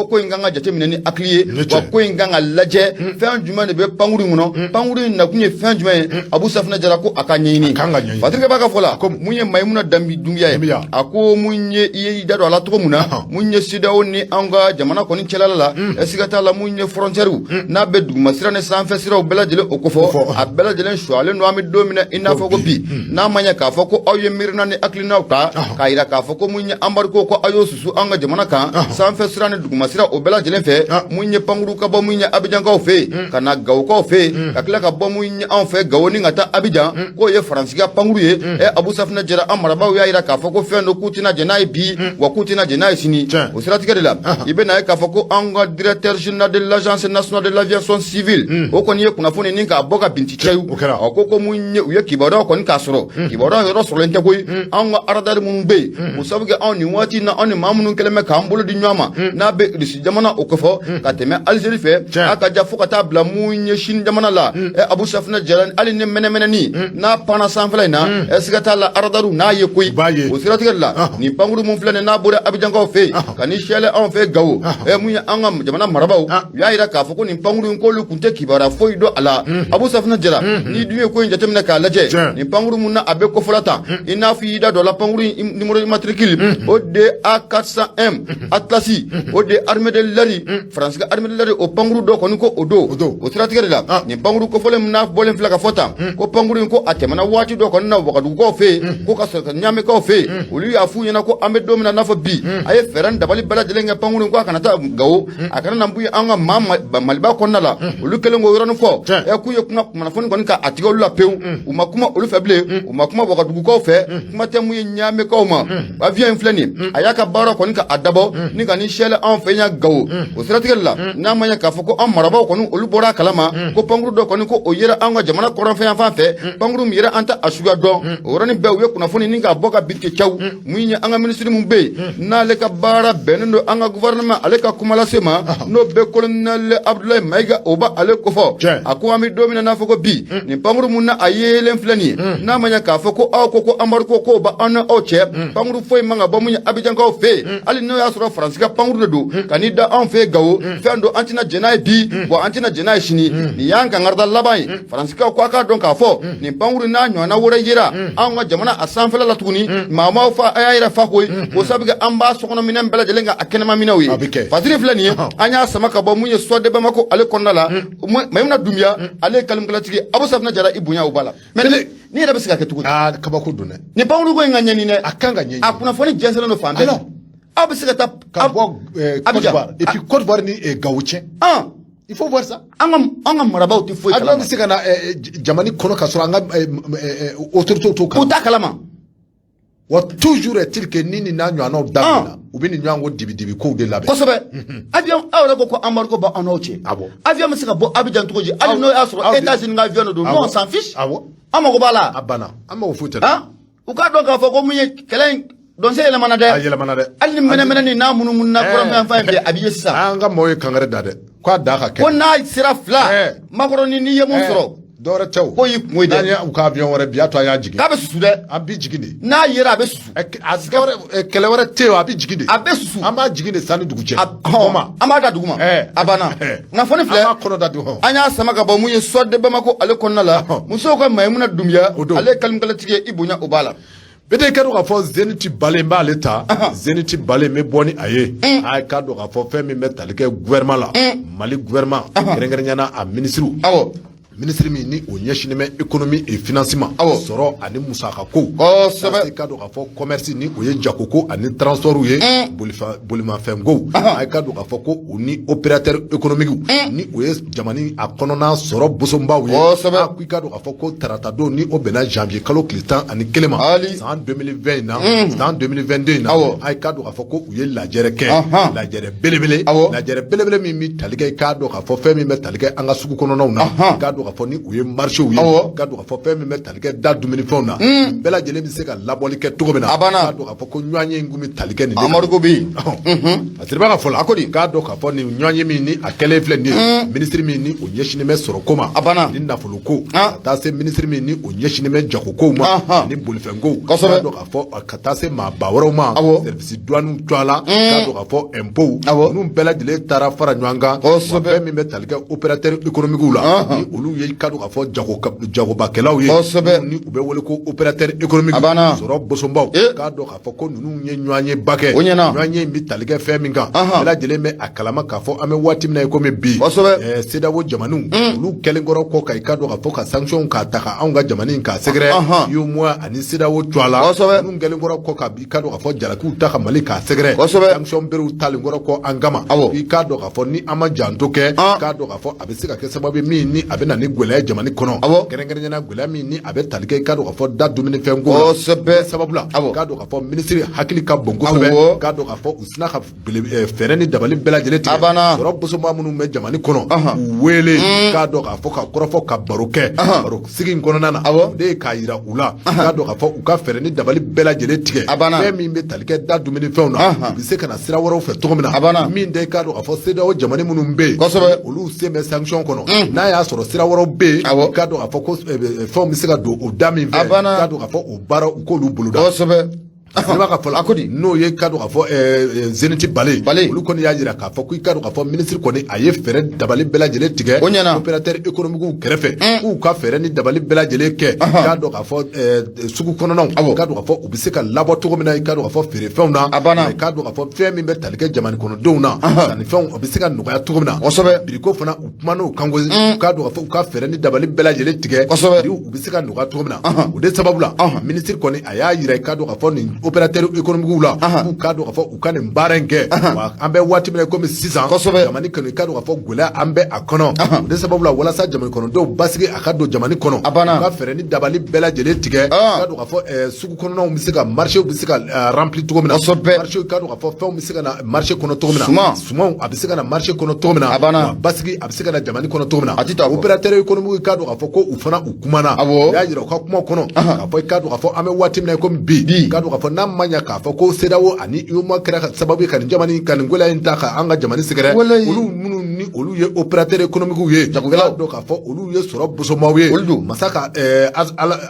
ko in kan ka jate minɛ ni hakili ye, wa ko in kan ka lajɛ fɛn jumɛn de bɛ pankuru in kɔnɔ, pankuru in nakun ye fɛn jumɛn ye. Abu Safinɛ Jara ko a ka ɲɛɲini. Patrick b'a ka fɔ la, mun ye Mayimuna Dunbiya ye, a ko mun ye i ye da don a la cogo mun na, mun ye CEDEAO ni an ka jamana kɔni cɛla la, siga t'a la, mun ye frontière n'a bɛ duguma sira ni sanfɛ siraw bɛɛ lajɛlen o kofɔ, a bɛɛ lajɛlen suyalen don. An bɛ don min na i n'a fɔ ko bi, n'a ma ɲɛ k'a fɔ ko aw ye miirina ni hakilinaw ta k'a jira k'a fɔ ko mun ye embargo ko aw y'o susu an ka jamana kan, sanfɛ sira ni duguma sira o bɛɛ lajɛlen fɛ, mun ye pankuru ka bɔ mun ye Abijankaw fɛ yen ka na Gawokaw fɛ yen, ka tila ka bɔ mun ye anw fɛ Gawo ni ka taa Abijan, k'o ye Faransi ka pankuru ye. Abu Safinɛ Jara, an marabaaw y'a jira k'a fɔ ko fɛn don k'u tɛna jɛn n'a ye bi, wa k'u tɛna jɛn n'a ye sini. O siratigɛ de la, i bɛna ye k'a fɔ ko an ka directeur général de l'agence nationale de l'aviation civile, o kɔni ye kunnafoni ni k'a bɔ ka binti cɛyu. A ko mun ye u ye kibaruya kɔni k'a sɔrɔ kibaruya yɔrɔ sɔrɔlen tɛ koyi. Anw ka radar minnu bɛ yen, o sabu kɛ anw nin waati in na, anw ni maa minnu kɛlen bɛ k'an bolo di ɲɔgɔn ma, n'a bɛ Irisi jamana o kofɔ ka tɛmɛ Algérie fɛ. fɛ a ka ja fo ka taa bila mun ye Sini jamana la. Abu Safinɛ Jara, hali ni mɛnɛmɛnɛni n'a panna sanfɛla in na, siga t'a la, aradaru n'a ye koyi. O siratigɛ la, nin pankuru mun filɛ nin n'a bɔra Abijankaw fɛ yen ka ni siyɛlɛ anw fɛ Gawo, mun ye an ka jamana marabaaw u y'a jira k'a fɔ ko nin pankuru in k'olu tun tɛ kibaruya foyi dɔn a la. Abu Safinɛ Jara, n'i dun ye ko in jateminɛ k'a lajɛ, nin pankuru mun na a bɛ kofɔla tan, i n'a fɔ i da dɔ la, pankuru in numéro immatricule o de A400M Atlas, o de armée de l'air, Faransi ka armée de l'air, o pankuru dɔ kɔni ko o don. O siratigɛ de la, nin pankuru kofɔlen min n'a bɔlen filɛ ka fɔ tan ko pankuru in ko a tɛmɛna waati dɔ kɔni na Wagadugukaw fɛ yen, ko ka sɔrɔ ka Ɲamekaw fɛ yen, olu y'a f'u ɲɛna ko an bɛ don min na n'a fɔ bi, a ye fɛɛrɛ ni dabali bɛɛ lajɛlen kɛ pankuru in ko a kana taa Gawo, a kana na bɔ an ka maa Maliba kɔnɔna la. Olu kɛlen k'o yɔrɔnin fɔ, ɛ k'u ye kuma kunnafoni kɔni ka a tigɛ olu la pewu. U ma kuma olu fɛ bilen, u ma kuma Wagadugukaw fɛ, kuma tɛ mun ye Ɲamekaw ma. Avion in filɛ nin, a y'a ka baara kɔni ka a dabɔ ni ka ni siyɛlɛ anw fɛ yan Gawo. O siratigɛ la, n'a ma ɲɛ k'a fɔ ko an marabaaw kɔni olu bɔra a kalama ko pankuru dɔ kɔni ko o yera an ka jamana kɔrɔnfɛ yan fan fɛ, pankuru min yera an ta a suguya dɔn, o yɔrɔnin bɛɛ u ye kunnafoni ni k'a bɔ ka bin caw. Mun ye an ka minisiri mun bɛ yen n'ale ka baara bɛnnen don an ka gouvernement ale ka kumalase ma, n'o bɛ colonel Abdoulaye Mayiga, o b'a ale kofɔ. A ko an bɛ don min na n'a fɔ ko bi, nin pankuru mun na a yeelen filɛ nin ye, n'a ma ɲɛ k'a fɔ ko aw ko ko embargo k'o b'an ni aw cɛ, pankuru foyi man ka bɔ mun ye Abijankaw fɛ yen, hali n'o y'a sɔrɔ Faransi ka pankuru de don ka n'i da anw fɛ yen Gawo, fɛn don an tɛna jɛn n'a ye bi, wa an tɛna jɛn n'a ye sini. Nin y'an kankarida laban ye. Faransi ko a k'a dɔn k'a fɔ nin pankuru n'a ɲɔgɔnna wɛrɛ yera anw ka jamana a sanfɛla la tuguni, maa m'aw fa a y'a yɛrɛ fa koyi, o sabu kɛ an b'a sokɔnɔ minɛn bɛɛ lajɛlen kan a kɛnɛma minɛnw ye. Fasiri filɛ nin ye, an y'a sama ka bɔ mun ye Soir de Bamako ale kɔnɔna la. Mayimuna Dunbiya, ale ye kalimkalatigi. Abu Safinɛ Jara, i bonya o b'a la, mais ni yɛrɛ bɛ se ka kɛ cogo di? Aa, kabako don dɛ. Nin pankuru ko in ka ɲɛɲini dɛ. A kan ka ɲɛɲini. A kunnafoni jɛnsɛnlen don fan bɛɛ. Aw bɛ se ka taa ka bɔ Côte d'Ivoire et puis Côte d'Ivoire ni Gawo cɛ. Il faut voir ça. An ka marabaaw tɛ foyi kalama. Avion bɛ se ka na jamana kɔnɔ ka sɔrɔ an ka autorités t'o kalama. U t'a kalama. Wa toujours est-il que ni nin n'a ɲɔgɔnnaw daminɛna, u bɛ nin ɲɔgɔn ko dibi-dibi kow de labɛn. Kosɛbɛ. Avion, aw yɛrɛ ko ko embargo b'aw n'aw cɛ. Avion bɛ se ka bɔ Abidjan cogo di, hali n'o y'a sɔrɔ États-Unis ka avion de don? Nous, on s'en fiche. An mago b'a la. A banna, an mago foyi tɛ. U k'a dɔn k'a fɔ ko mun ye kɛlɛ in dɔnse yɛlɛmana dɛ. A yɛlɛmana dɛ. Hali ni mɛnɛmɛnɛ ni n'a munumunu na kɔrɔnfɛ yan fan in fɛ, a b'i ye sisan. An ka maaw ye kangari da dɛ, k'a da ka kɛ. Ko n'a sera fila, makɔrɔni n'i ye mun sɔrɔ. Dɔwɛrɛ tɛ o. K'o y'i kungo ye dɛ. N'an ye u ka avion wɛrɛ bi, a to an y'a jigin. K'a bɛ susu dɛ. An bɛ jigin de. N'a yera, a bɛ susu. A kɛlɛ wɛrɛ tɛ yen, a bɛ jigin de. A bɛ susu. An b'a jigin de sanni dugu cɛ. An b'a da dugu ma. A banna. Kunnafoni filɛ. An b'a kɔnɔ da dugu. An y'a sama ka bɔ mun ye Soir de Bamako ale kɔnɔna la. Musow ka Mayimuna Dunbiya, ale ye kalimkalatigi ye, i bonya o b'a la. Bete, i ka dɔn k'a fɔ Zenith Bale, n b'ale ta. Zenith Bale, n bɛ bɔ ni a ye. A ka dɔn k'a fɔ fɛn min bɛ tali kɛ gouvernement la, Mali gouvernement, kɛrɛnkɛrɛnnenya la a ministre, minisiri min ni o ɲɛsinnen bɛ économie et financement, sɔrɔ ani musaka ko, i ka dɔn k'a fɔ commerce ni o ye jagoko ani transport ye, bolimafɛn ko, a ka dɔn k'a fɔ ko u ni opérateur économique ni o ye jamana a kɔnɔna sɔrɔ bosonbaw ye, i ka dɔn k'a fɔ ko tarata don ni o bɛnna janvier kalo tile 11 ma san 2020 in na, san 2022 in na, a ka dɔn k'a fɔ ko u ye lajɛrɛ kɛ, lajɛrɛ belebele, lajɛrɛ belebele min bɛ tali kɛ, i k'a dɔn k'a fɔ fɛn min bɛ tali kɛ an ka sugu kɔnɔnaw na, i k'a dɔn k'a fɔ ni u ye marché ye, i k'a dɔn k'a fɔ fɛn min bɛ tali kɛ da dumunifɛnw na, bɛɛ lajɛlen bɛ se ka labɔli kɛ cogo min na. A banna. I k'a dɔn k'a fɔ ko ɲɔgɔnye in kun bɛ tali kɛ nin de kan. Amadu ko bɛ yen. A siriba ka fɔ la, a ko di, k'a dɔn k'a fɔ nin ɲɔgɔnye min ni a kɛlen filɛ nin ye, minisiri min ni o ɲɛsinnen bɛ sɔrɔ ko ma, A banna. ni nafolo ko, ka taa se minisiri min ni o ɲɛsinnen bɛ jago kow ma, ni bolifɛn ko, k'a dɔn k'a fɔ ka taa se maaba wɛrɛw ma, service douane to a la, k'a dɔn k'a fɔ impôt, ninnu bɛɛ lajɛlen taara fara ɲɔgɔn kan. Fɛn min bɛ tali kɛ opérateur économique la, ni olu ye, k'a dɔn k'a fɔ jagobakɛlaw ye, ni u bɛ wele ko opérateur économique, A banna. sɔrɔ bosonbaw, k'a dɔn k'a fɔ ko ninnu ye ɲɔgɔn ye ba kɛ. O ɲɛna. Ɲɔgɔn ye in bɛ tali kɛ fɛn min kan, bɛɛ lajɛlen bɛ a kalama k'a fɔ an bɛ waati min na i komi bi, CEDEAO jamanaw olu kɛlen kɔrɔ kɔ ka i ka dɔn k'a fɔ ka sanction k'a ta ka anw ka jamana in k'a sɛgɛrɛ, UEMOA ani CEDEAO to a la, ninnu kɛlen kɔrɔ kɔ ka i ka dɔn k'a fɔ jalakiw ta ka Mali k'a sɛgɛrɛ, sanction berew talen kɔrɔ kɔ an kama, i k'a dɔn k'a fɔ ni an ma janto kɛ, k'a dɔn k'a fɔ a bɛ se ka kɛ sababu ye min ni a bɛ na ni ni gɛlɛya ye jamana kɔnɔ. Kɛrɛnkɛrɛnnenya gɛlɛya min ni a bɛ tali kɛ, i k'a dɔn k'a fɔ da dumunifɛn ko la. Sababu la, k'a dɔn k'a fɔ minisiri hakili ka bon kosɛbɛ, k'a dɔn k'a fɔ u sina ka fɛɛrɛ ni dabali bɛɛ lajɛlen tigɛ. Sɔrɔ bosomaa minnu bɛ jamana kɔnɔ, u wele, k'a dɔn k'a fɔ ka kɔrɔfɔ, ka baro kɛ. Baro sigi in kɔnɔna na, o de ye k'a jira u la, k'a dɔn k'a fɔ u ka fɛɛrɛ ni dabali bɛɛ lajɛlen tigɛ. Fɛn min bɛ tali kɛ da dumunifɛnw na, u bɛ se ka na sira wɛrɛw fɛ cogo min na, min tɛ, k'a dɔn k'a fɔ CEDEAO jamana minnu bɛ yen, olu sen bɛ sanction kɔnɔ. N'a y'a sɔrɔ sira wɛrɛw bɛ yen, k'a dɔn k'a fɔ ko fɛnw bɛ se ka don o da min fɛ, k'a dɔn k'a fɔ o baara, u k'olu boloda. Ne ka fɔ la, a ko di, n'o ye, k'a dɔn k'a fɔ Zénith Balé, olu kɔni y'a jira k'a fɔ ko, i k'a dɔn k'a fɔ minisiri kɔni a ye fɛɛrɛ dabali bɛɛ lajɛlen tigɛ. O ɲɛna. Opérateur économique kɛrɛfɛ, k'u ka fɛɛrɛ ni dabali bɛɛ lajɛlen kɛ, k'a dɔn k'a fɔ sugu kɔnɔnaw, k'a dɔn k'a fɔ u bɛ se ka labɔ cogo min na, i k'a dɔn k'a fɔ feerefɛnw na. A banna. K'a dɔn k'a fɔ fɛn min bɛ tali kɛ jamana kɔnɔdenw na, sannifɛnw, o bɛ se ka nɔgɔya cogo min na. Prix ko fana, u kumana o kan koyi, k'a dɔn k'a fɔ u ka fɛɛrɛ ni dabali bɛɛ lajɛlen tigɛ, u bɛ se ka nɔgɔya cogo min na. O de sababu la, minisiri kɔni a y'a jira, i k'a dɔn k'a fɔ nin opérateur économique la, k'u k'a dɔn k'a fɔ u ka nin baara in kɛ. Wa an bɛ waati min na komi sisan, jamana kɔnɔ, i k'a dɔn k'a fɔ gɛlɛya an bɛ a kɔnɔ. O de sababu la, walasa jamana kɔnɔdenw basigi a ka don jamana kɔnɔ, A banna. u ka fɛɛrɛ ni dabali bɛɛ lajɛlen tigɛ, k'a dɔn k'a fɔ sugu kɔnɔnaw bɛ se ka, marché bɛ se ka remplir cogo min na. Marché, i k'a dɔn k'a fɔ fɛnw bɛ se ka na marché kɔnɔ cogo min na. Suman. Sumanw, a bɛ se ka na marché kɔnɔ cogo min na. A banna. Wa basigi a bɛ se ka na jamana kɔnɔ cogo min na. A tɛ taa kɔ. Opérateur économique, i k'a dɔn k'a fɔ ko u fana u kumana. U y'a jira u ka kuma kɔnɔ k'a fɔ, i k'a dɔn k'a fɔ an bɛ waati min na komi bi, k'a dɔn k'a fɔ n'a ma ɲɛ k'a fɔ ko CEDEAO ani UEMOA kɛra ka sababu ye ka nin jamana, ka nin gɛlɛya in ta ka an ka jamana sɛgɛrɛ. Olu minnu ni olu ye opérateur économique ye, Jagokɛlaw. k'a dɔn k'a fɔ olu ye sɔrɔ bosomaw ye. Olu don. Masa ka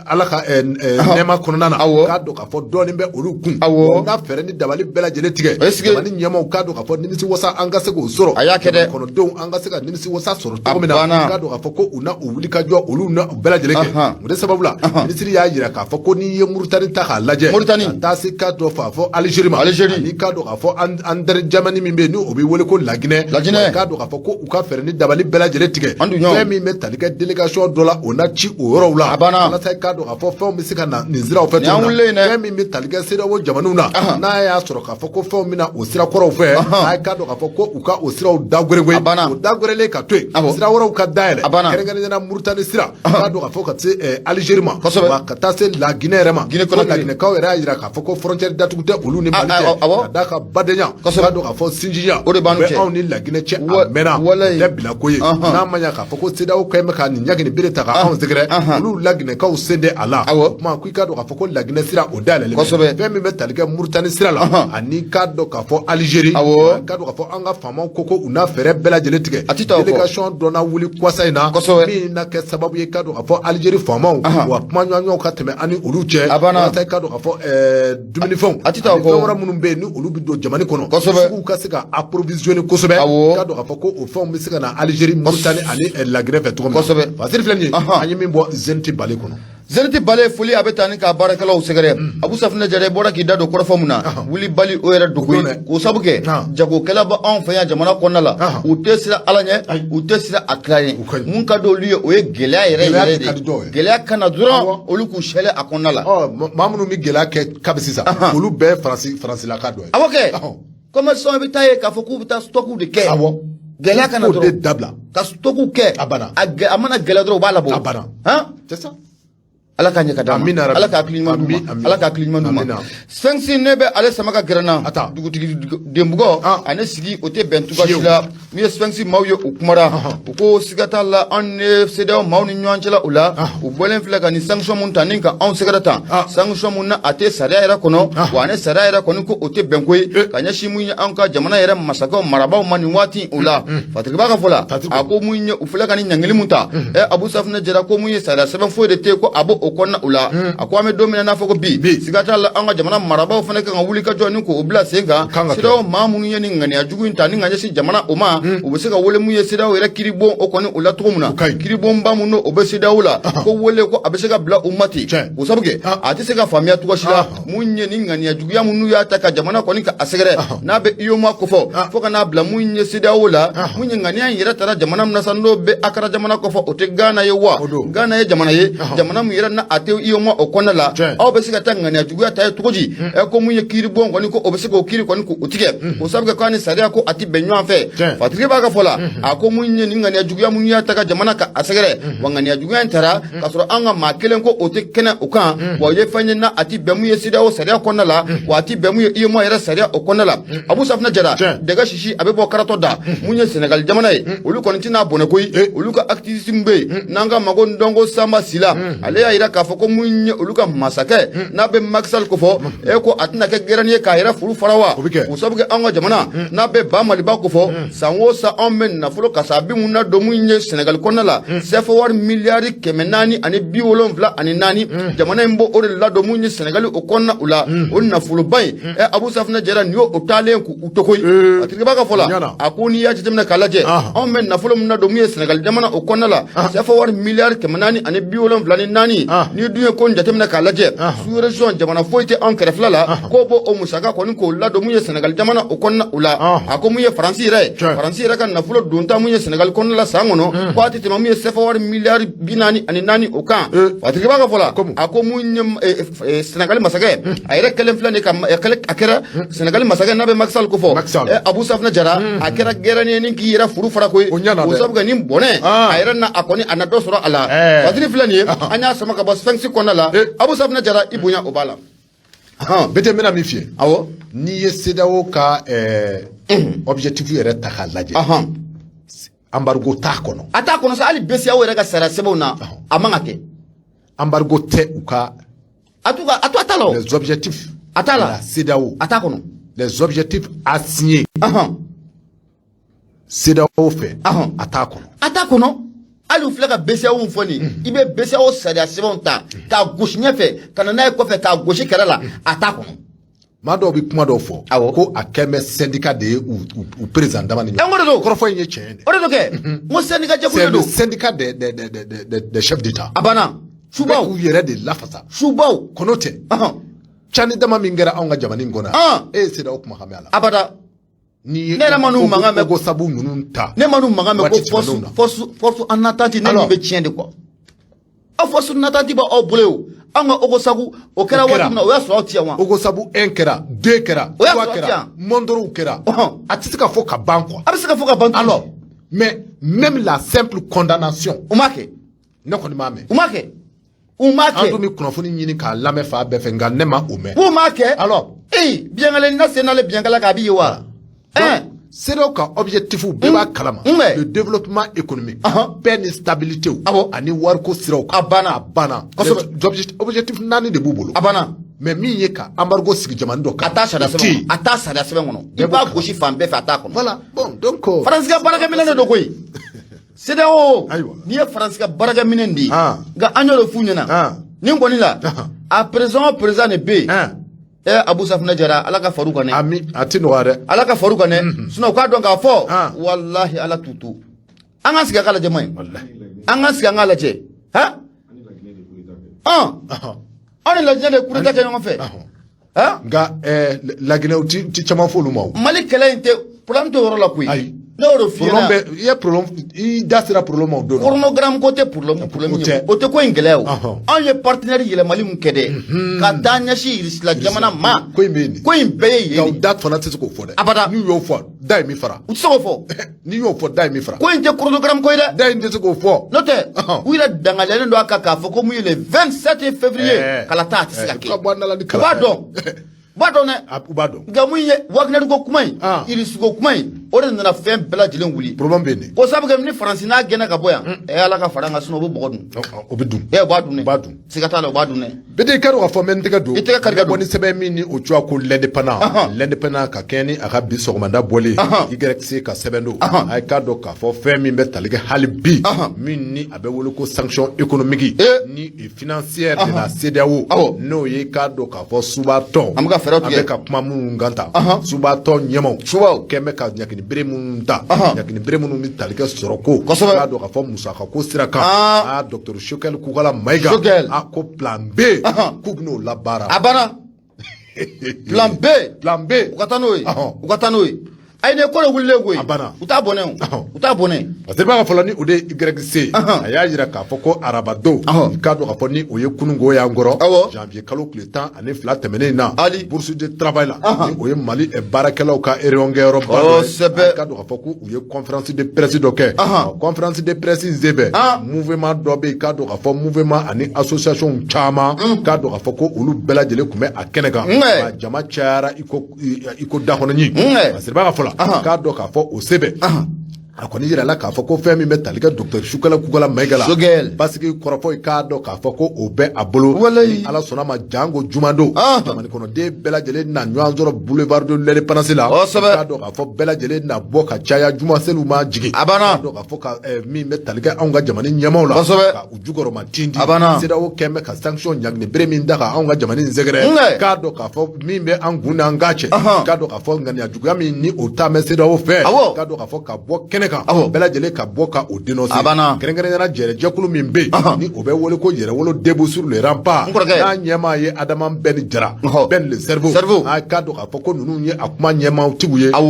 Ala ka nɛɛma kɔnɔna na, k'a dɔn k'a fɔ dɔɔnin bɛ olu kun. N'a fɛɛrɛ ni dabali bɛɛ lajɛlen tigɛ, jamana ɲɛmaaw, k'a dɔn k'a fɔ nimisi wasa an ka se k'o sɔrɔ. A y'a kɛ dɛ. Kɔnɔdenw, an ka se ka nimisi wasa sɔrɔ cogo min na, k'a dɔn k'a fɔ ko u na u wuli ka jɔ, olu na u bɛɛ lajɛlen kɛ. O de sababu la, minisiri y'a jira k'a fɔ ko n'i ye Mauritanie ta k'a lajɛ, Mauritanie, ka taa se, k'a dɔn k'a fɔ Algérie ma, Algérie, ani k'a dɔn k'a fɔ an teri jamana min bɛ yen ni o bɛ wele ko Laginɛ, Laginɛ, k'a dɔn k'a fɔ ko u ka fɛɛrɛ ni dabali bɛɛ lajɛlen tigɛ. An dun ɲɔgɔn. Fɛn min bɛ tali kɛ délégation dɔ la, o na ci o yɔrɔw la. A banna. Walasa k'a dɔn k'a fɔ fɛnw bɛ se ka na nin siraw fɛ Nin y'an cogo min na. wulilen ye dɛ. Fɛn min bɛ tali kɛ CEDEAO jamanaw na, n'a y'a sɔrɔ k'a fɔ ko fɛnw bɛ na o sira kɔrɔw fɛ, a k'a dɔn k'a fɔ ko u ka o siraw dagɛrɛ. A banna. O dagɛrɛlen ka to yen, sira wɛrɛw ka dayɛlɛ. A banna. Kɛrɛnkɛrɛnnenya la Mauritanie sira, k'a dɔn k'a fɔ ka se Algérie ma, wa ka taa se Laginɛ yɛrɛ ma. Guinée Ko Conakry. Laginɛkaw yɛrɛ y'a jira k'a fɔ ko frontière datugu tɛ olu ni Mali cɛ. Ka d'a kan badenya, k'a dɔn k'a fɔ sinjiya O de b'an bɛ cɛ. anw ni Laginɛ cɛ a mɛnna. O tɛ bila ko ye. N'a ma ɲɛ k'a fɔ ko CEDEAO kɛlen bɛ ka nin ɲagini bere ta ka anw sɛgɛrɛ, olu Laginɛkaw sen tɛ a la. O tuma ko i k'a dɔn k'a fɔ ko Laginɛ sira, o dayɛlɛlen bɛ. Fɛn min bɛ tali kɛ Mauritanie sira la, ani k'a dɔn k'a fɔ Algérie, k'a dɔn k'a fɔ an ka faamaw ko ko u n'a fɛɛrɛ bɛɛ lajɛlen tigɛ. A tɛ taa o kɔ. Délégation dɔ na wuli kɔsa in na, min na kɛ sababu ye, k'a dɔn k'a fɔ Algérie faamaw, wa kumaɲɔgɔnyaw ka tɛmɛ an ni olu cɛ. A banna. Walasa k'a dɔn k'a fɔ dumunifɛnw A tɛ taa o ani kɔ. fɛn wɛrɛ minnu bɛ yen ni olu bɛ don jamana kɔnɔ, suguw ka se ka approvisionner kosɛbɛ. K'a dɔn k'a fɔ ko o fɛnw bɛ se ka na Algérie, Mauritanie ani Laginɛ fɛ cogo min na. Fasiri filɛ nin ye, an ye min bɔ Zénith Balé kɔnɔ. Zénith Balé, foli a bɛ taa ni ka baarakɛlaw sɛgɛrɛ. Abu Safinɛ Jara, i bɔra k'i da don kɔrɔfɔ mun na, wulibali o yɛrɛ dogo ye. O don dɛ. K'o sabu kɛ, jagokɛla bɛ anw fɛ yan jamana kɔnɔna la, u tɛ siran Ala ɲɛ, u tɛ siran a kira ɲɛ. O ka ɲi. Mun ka di olu ye, o ye gɛlɛya yɛrɛ Gɛlɛya yɛrɛ de ka de di dɔw ye. Gɛlɛya kana dɔrɔn, olu k'u sɛlɛ a kɔnɔna la. Ɔ, maa minnu bɛ gɛlɛya kɛ kabi sisan, olu bɛɛ ye Faransilaka dɔ ye. Awɔ kɛ, commerçant bɛ taa ye k'a fɔ k'u bɛ taa stock de kɛ. Gɛlɛya kana K'o de dɔrɔn dabila. ka stock kɛ. A banna. A mana gɛlɛya dɔrɔn, u b'a labɔ. A banna. Han? C'est ça. Ala k'a ɲɛ ka d'a ma. Amina rabi. Ala k'a hakili ɲuman d'u Amin, ma. amin. Ala k'a hakili ɲuman d'u ma. Amina. Sphinx ne bɛ ale sama ka gɛrɛ n na. Ata. Dugutigi denbugɔ ani sigi, o tɛ bɛn cogoya si Fiyewu. la. Min ye Sphinx maaw ye, u kumara, u ko siga t'a la, anw ni CEDEAO maaw ni ɲɔgɔn cɛla o la, u bɔlen filɛ ka nin sanction mun ta ni ka anw sɛgɛrɛ tan, sanction mun na a tɛ sariya yɛrɛ kɔnɔ, wa ani sariya yɛrɛ kɔni ko o tɛ bɛn ko ye ka ɲɛsin mun ye an ka jamana yɛrɛ masakɛw marabaaw ma nin waati o la. Fatigi b'a ka fɔ la, Fatigi. a ko mun ye, u filɛ ka nin ɲangili mun ta, Abu Safinɛ Jara, ko mun ye sariya sɛbɛn foyi de tɛ yen ko a b'o o kɔnɔna o la. A ko an bɛ don min na n'a fɔ ko bi, siga t'a la, an ka jamana marabaaw fana kan ka wuli ka jɔ ni k'o bila sen kan. Kan ka kɛ. CEDEAO maa minnu ye nin ŋaniya jugu in ta ni ka ɲɛsin jamana o ma, u bɛ se ka wele mun ye CEDEAO yɛrɛ kiribon o kɔni o la cogo min na, O ka ɲi. kiribonba mun n'o o bɛ CEDEAO la, ko wele ko a bɛ se ka bila u ma ten. O sabu kɛ, a tɛ se ka faamuya cogo si la, mun ye nin ŋaniya juguya minnu y'a ta ka jamana kɔni ka a sɛgɛrɛ n'a bɛ UEMOA kofɔ, fo ka n'a bila mun ye CEDEAO la. Mun ye ŋaniya in yɛrɛ tara jamana min na sa, n'o bɛ Akara jamana kɔfɛ, o tɛ Ghana ye wa? O don. Ghana ye jamana ye, jamana min yɛrɛ na na a tɛ UEMOA o kɔnɔna la, aw bɛ se ka taa ŋaniya juguya ta ye cogo di? Ko mun ye kiiribon kɔni, ko o bɛ se k'o kiiri kɔni k'o tigɛ, o sabu kɛ k'a ni sariya ko a tɛ bɛn ɲɔgɔn fɛ. Fatigi b'a ka fɔ la, a ko mun ye nin ŋaniya juguya mun y'a ta ka jamana ka a sɛgɛrɛ, wa ŋaniya juguya in tara k'a sɔrɔ an ka maa kelen ko o tɛ kɛnɛ o kan, wa o ye fɛn ye na a tɛ bɛn mun ye CEDEAO sariya kɔnɔna la, wa a tɛ bɛn mun ye UEMOA yɛrɛ sariya o kɔnɔna la. Abu Safinɛ Jara, dɛgɛ sisi a bɛ bɔ karatɔ da. Mun ye Senegali jamana ye, olu kɔni tɛna bɔnɛ koyi. Olu ka activiste min bɛ yen n'an ka mago ndɔnko Sanba Sila, ale y'a yira k'a fɔ ko mun ye olu ka masakɛ n'a bɛ Macky Sall ko fɔ, e ko a tɛna kɛ gɛrɛni ye k'a yɛrɛ furu fara wa? O sabu kɛ an ka jamana n'a bɛ ba Maliba ko fɔ, san o san anw bɛ nafolo kasabi mun na don mun ye Senegali kɔnɔna la, CFA wari miliyari 474, jamana in b'o o de ladon mun ye Senegali o kɔnɔna o la, o nafoloba in. Ɛ, Abu Safinɛ Jara, nin y'o taalen k'u to koyi. A tigi b'a ka fɔ la, a ko n'i y'a jateminɛ k'a lajɛ, anw bɛ nafolo min na don mun ye Senegali jamana o kɔnɔna la, CFA wari miliyari 474, n'i dun ye ko in jateminɛ k'a lajɛ, sous région jamana foyi tɛ anw kɛrɛfɛla la k'o b'o o musaka kɔni k'o ladon mun ye Senegali jamana o kɔnɔna o la. A ko mun ye Faransi yɛrɛ ye, Faransi yɛrɛ ka nafolo donta mun ye Senegali kɔnɔna la san kɔnɔ, ko a tɛ tɛmɛ mun ye CFA wari miliyari 44 o kan. Fatigi b'a ka fɔ la, a ko mun ye Senegali masakɛ, a yɛrɛ kɛlen filɛ nin ka a kɛra Senegali masakɛ n'a bɛ Macky Sall ko fɔ. Abu Safinɛ Jara, a kɛra gɛrɛni ye ni k'i yɛrɛ furu fara koyi, o sabu kɛ nin bɔnɛ a yɛrɛ na a kɔni a na dɔ sɔrɔ a la. Fatigi filɛ nin ye, an y'a sama ka bɔ Sphinx kɔnɔna la. Abu Safinɛ Jara, i bonya o b'a la. Bete, n bɛna min f'i ye. Awɔ. N'i ye CEDEAO ka objectif yɛrɛ ta k'a lajɛ, embargo t'a kɔnɔ. A t'a kɔnɔ sa, hali BCEAO yɛrɛ ka sariya sɛbɛnw na, a man ka kɛ. Embargo tɛ u ka. A t'u ka, a to a t'a la o. Les objectifs. A t'a la. La CEDEAO. A t'a kɔnɔ. Les objectifs assignés. CEDEAO fɛ. A t'a kɔnɔ. A t'a kɔnɔ. Hali u filɛ ka BCEAO fɔ nin, i bɛ BCEAO sariya sɛbɛnw ta k'a gosi ɲɛfɛ ka na n'a ye kɔfɛ k'a gosi kɛrɛ la, a t'a kɔnɔ. Maa dɔw bɛ kuma dɔw fɔ. Ko a kɛn bɛ syndicat de ye u président dama ni ɲɔgɔn. O de don. Kɔrɔfɔ in ye tiɲɛ ye dɛ. O de don kɛ. N ko syndicat jɛkulu de don. C'est le syndicat des chefs d'État. A banna. Subaw. K'u yɛrɛ de lafasa. Subaw. Kɔnɔ tɛ. Cani dama min kɛra anw ka jamana in kɔnɔ yan. E ye CEDEAO kumakan mɛn a la. Abada. Ni ye ne yɛrɛ ma n'u mankan mɛn ko sabu ninnu ta. Ne ma n'u mankan mɛn ko force en attente, ne nin bɛ tiɲɛ de quoi. Aw force en attente b'aw bolo ye o. Anw ka Ogosagu o kɛra waati min na, o y'a sɔrɔ aw ti yan wa? Ogosagu 1 kɛra, 2 kɛra, o y'a 3 sɔrɔ kɛra, Mondorow kɛra. A tɛ se ka fɔ ka ban quoi. A bɛ se ka fɔ ka ban. Alors, mais même la simple condamnation. U m'a kɛ. Ne kɔni m'a mɛn. U m'a kɛ. U m'a kɛ. An dun bɛ kunnafoni ɲini k'a lamɛn fan bɛɛ fɛ, nka ne ma o mɛn. K'u m'a kɛ. Alors. Ee, biɲɛkala na sen n'ale biɲɛkala kan, a b'i ye wa? CEDEAO ka objectif bɛɛ b'a kalama. Le développement économique. Paix ni stabilité. Ani wariko siraw kan. A banna. A banna. Kosɛbɛ. Objectif naani de b'u bolo. A banna. Mais min ye ka embargo sigi jamana dɔ kan. A t'a sariya sɛbɛn kɔnɔ. A t'a sariya sɛbɛn kɔnɔ. I b'a gosi fan bɛɛ fɛ, a t'a kɔnɔ. Voilà, bon, donc. Faransi ka baarakɛminɛn de don koyi. CEDEAO. N'i ye Faransi ka baarakɛminɛn de ye. Nka an y'o de f'u ɲɛna. Nin kɔni la. A président o président de bɛ yen. Ɛ, Abu Safinɛ Jara, Ala ka far'u kan dɛ. Ami, a ti nɔgɔya dɛ. Ala ka far'u kan dɛ, sinon u k'a dɔn k'a fɔ walahi Ala t'u to. An k'an sigi a k'a lajɛ man ɲi. An k'an sigi an k'a lajɛ. Han? Anw ni Laginɛ de ye coup d'état kɛ ɲɔgɔn fɛ. Nka Laginɛw ti caman fɔ olu ma o. Mali kɛlɛ in tɛ problème t'o yɔrɔ la koyi. Ayi. Ne y'o de f'i ɲɛna. Problème bɛ i ye problème, i da sera problème ma o don. Chronogramme ko tɛ problème ye, o tɛ ko in gɛlɛya o. Anw ye partenaire yɛlɛmali mun kɛ dɛ, ka taa ɲɛsin Irisila jamana ma. Ko in bɛ yen de. Ko in bɛɛ ye yen de. Nka da fana tɛ se k'o fɔ dɛ. Abada. N'u y'o fɔ, da ye min fara. U tɛ se k'o fɔ. N'i y'o fɔ, da ye min fara. Ko in tɛ chronogramme ko ye dɛ. Da in tɛ se k'o fɔ. N'o tɛ, u yɛrɛ dangaliyalen don a kan k'a fɔ ko mun ye le 27 février kalata a tɛ se ka kɛ. Ka bɔ an da la ni U b'a dɔn. U b'a dɔn dɛ. U b'a dɔn. Nka mun ye Wagner ko kuma in, Irisi ko kuma in, o de nana fɛn bɛɛ lajɛlen wuli. Problème bɛ yen de. Ko sabu kɛ ni Faransi n'a gɛnna ka bɔ yan, ɛ, Ala ka fara an kan, sinon u bɛ bɔgɔ dun. O bɛ dun. Ɛ, u b'a dun dɛ. U b'a dun. Siga t'a la, u b'a dun dɛ. Bete, i ka dɔn k'a fɔ n bɛ n tɛgɛ don. I tɛgɛ kari ka don. Bɔ ni sɛbɛn min ni o cogoya ko l'indépendant. L'indépendant ka kɛɲɛ ni a ka bi sɔgɔmada bɔlen. YC ka sɛbɛn don. A ye k'a dɔn k'a fɔ fɛn min bɛ tali kɛ hali bi. Min ni a bɛ wele ko sanction économique. Ni financière de la CEDEAO. N'o ye k'a dɔn k'a fɔ subatɔn. An bɛ ka fɛɛrɛw tigɛ. An bɛ ka kuma minnu kan ta. Subatɔn ɲɛmaw. Subaw. Kɛn bɛ ka ɲagini bere minnu ta. Ɲagini bere minnu bɛ tali kɛ sɔrɔ ko. Kosɛbɛ. K'a dɔn k'a fɔ musaka ko sira kan. Aa, docteur Choguel Kokalla Maïga. Choguel. A ko plan B. K'u bɛn'o labaara. A banna. Plan B. Plan B. U ka taa n'o ye. U ka taa n'o ye. Ayi, ne ko de wulilen koyi. A banna. U t'a bɔnɛ o, u t'a bɔnɛ. Parce que b'a fɔlɔ ni o de ye YC, a y'a jira k'a fɔ ko arabadon, i k'a dɔn k'a fɔ ni o ye kununko y'an kɔrɔ, janvier kalo tile 12 tɛmɛnen in na, Ali. Bourse de travail la, ni o ye Mali baarakɛlaw ka réunion kɛyɔrɔba dɔ ye. I k'a dɔn k'a fɔ ko u ye conférence de presse dɔ kɛ. Conférence de presse in senfɛ, mouvement dɔ bɛ yen, i k'a dɔn k'a fɔ mouvement ani association caman, k'a dɔn k'a fɔ ko olu bɛɛ lajɛlen tun bɛ a kɛnɛ kan. Wa jama cayara i ko dakɔnɔɲin. Parce que b'a ka fɔ la, k'a dɔn k'a fɔ o senfɛ, a kɔni yirala k'a fɔ ko fɛn min bɛ tali kɛ docteur Choguel Kokalla Maïga la, Choguel. basigi kɔrɔfɔ, i k'a dɔn k'a fɔ ko o bɛ a bolo. Walayi. Ni Ala sɔnna ma, jango jumadon, jamana kɔnɔden bɛɛ lajɛlen na ɲɔgɔn sɔrɔ boulevard de l'Indépendance la. I k'a dɔn k'a fɔ bɛɛ lajɛlen na bɔ ka caya, juma seliw ma jigin. A banna. I k'a dɔn k'a fɔ ka min bɛ tali kɛ anw ka jamana ɲɛmaaw la, ka u jukɔrɔma tintin. A banna. CEDEAO kɛn bɛ ka sanction ɲangini bere min da ka anw ka jamana in sɛgɛrɛ, k'a dɔn k'a fɔ min bɛ an kun n'an kan cɛ, k'a dɔn k'a fɔ ŋaniya juguya min ni o taa bɛ CEDEAO fɛ, k'a dɔn k'a fɔ ka bɔ kɛnɛ kan, bɛɛ lajɛlen ka bɔ ka o dénoncer. A banna. Kɛrɛnkɛrɛnnenya la, jɛrɛjɛkulu min bɛ yen ni o bɛ wele ko Yɛrɛwolo debout sur le rempart, N kɔrɔkɛ. n'a ɲɛmaa ye Adama Ben Jara, Ben le cerveau, Cerveau. a k'a dɔn k'a fɔ ko ninnu ye a kuma ɲɛmaaw tigiw ye. K'a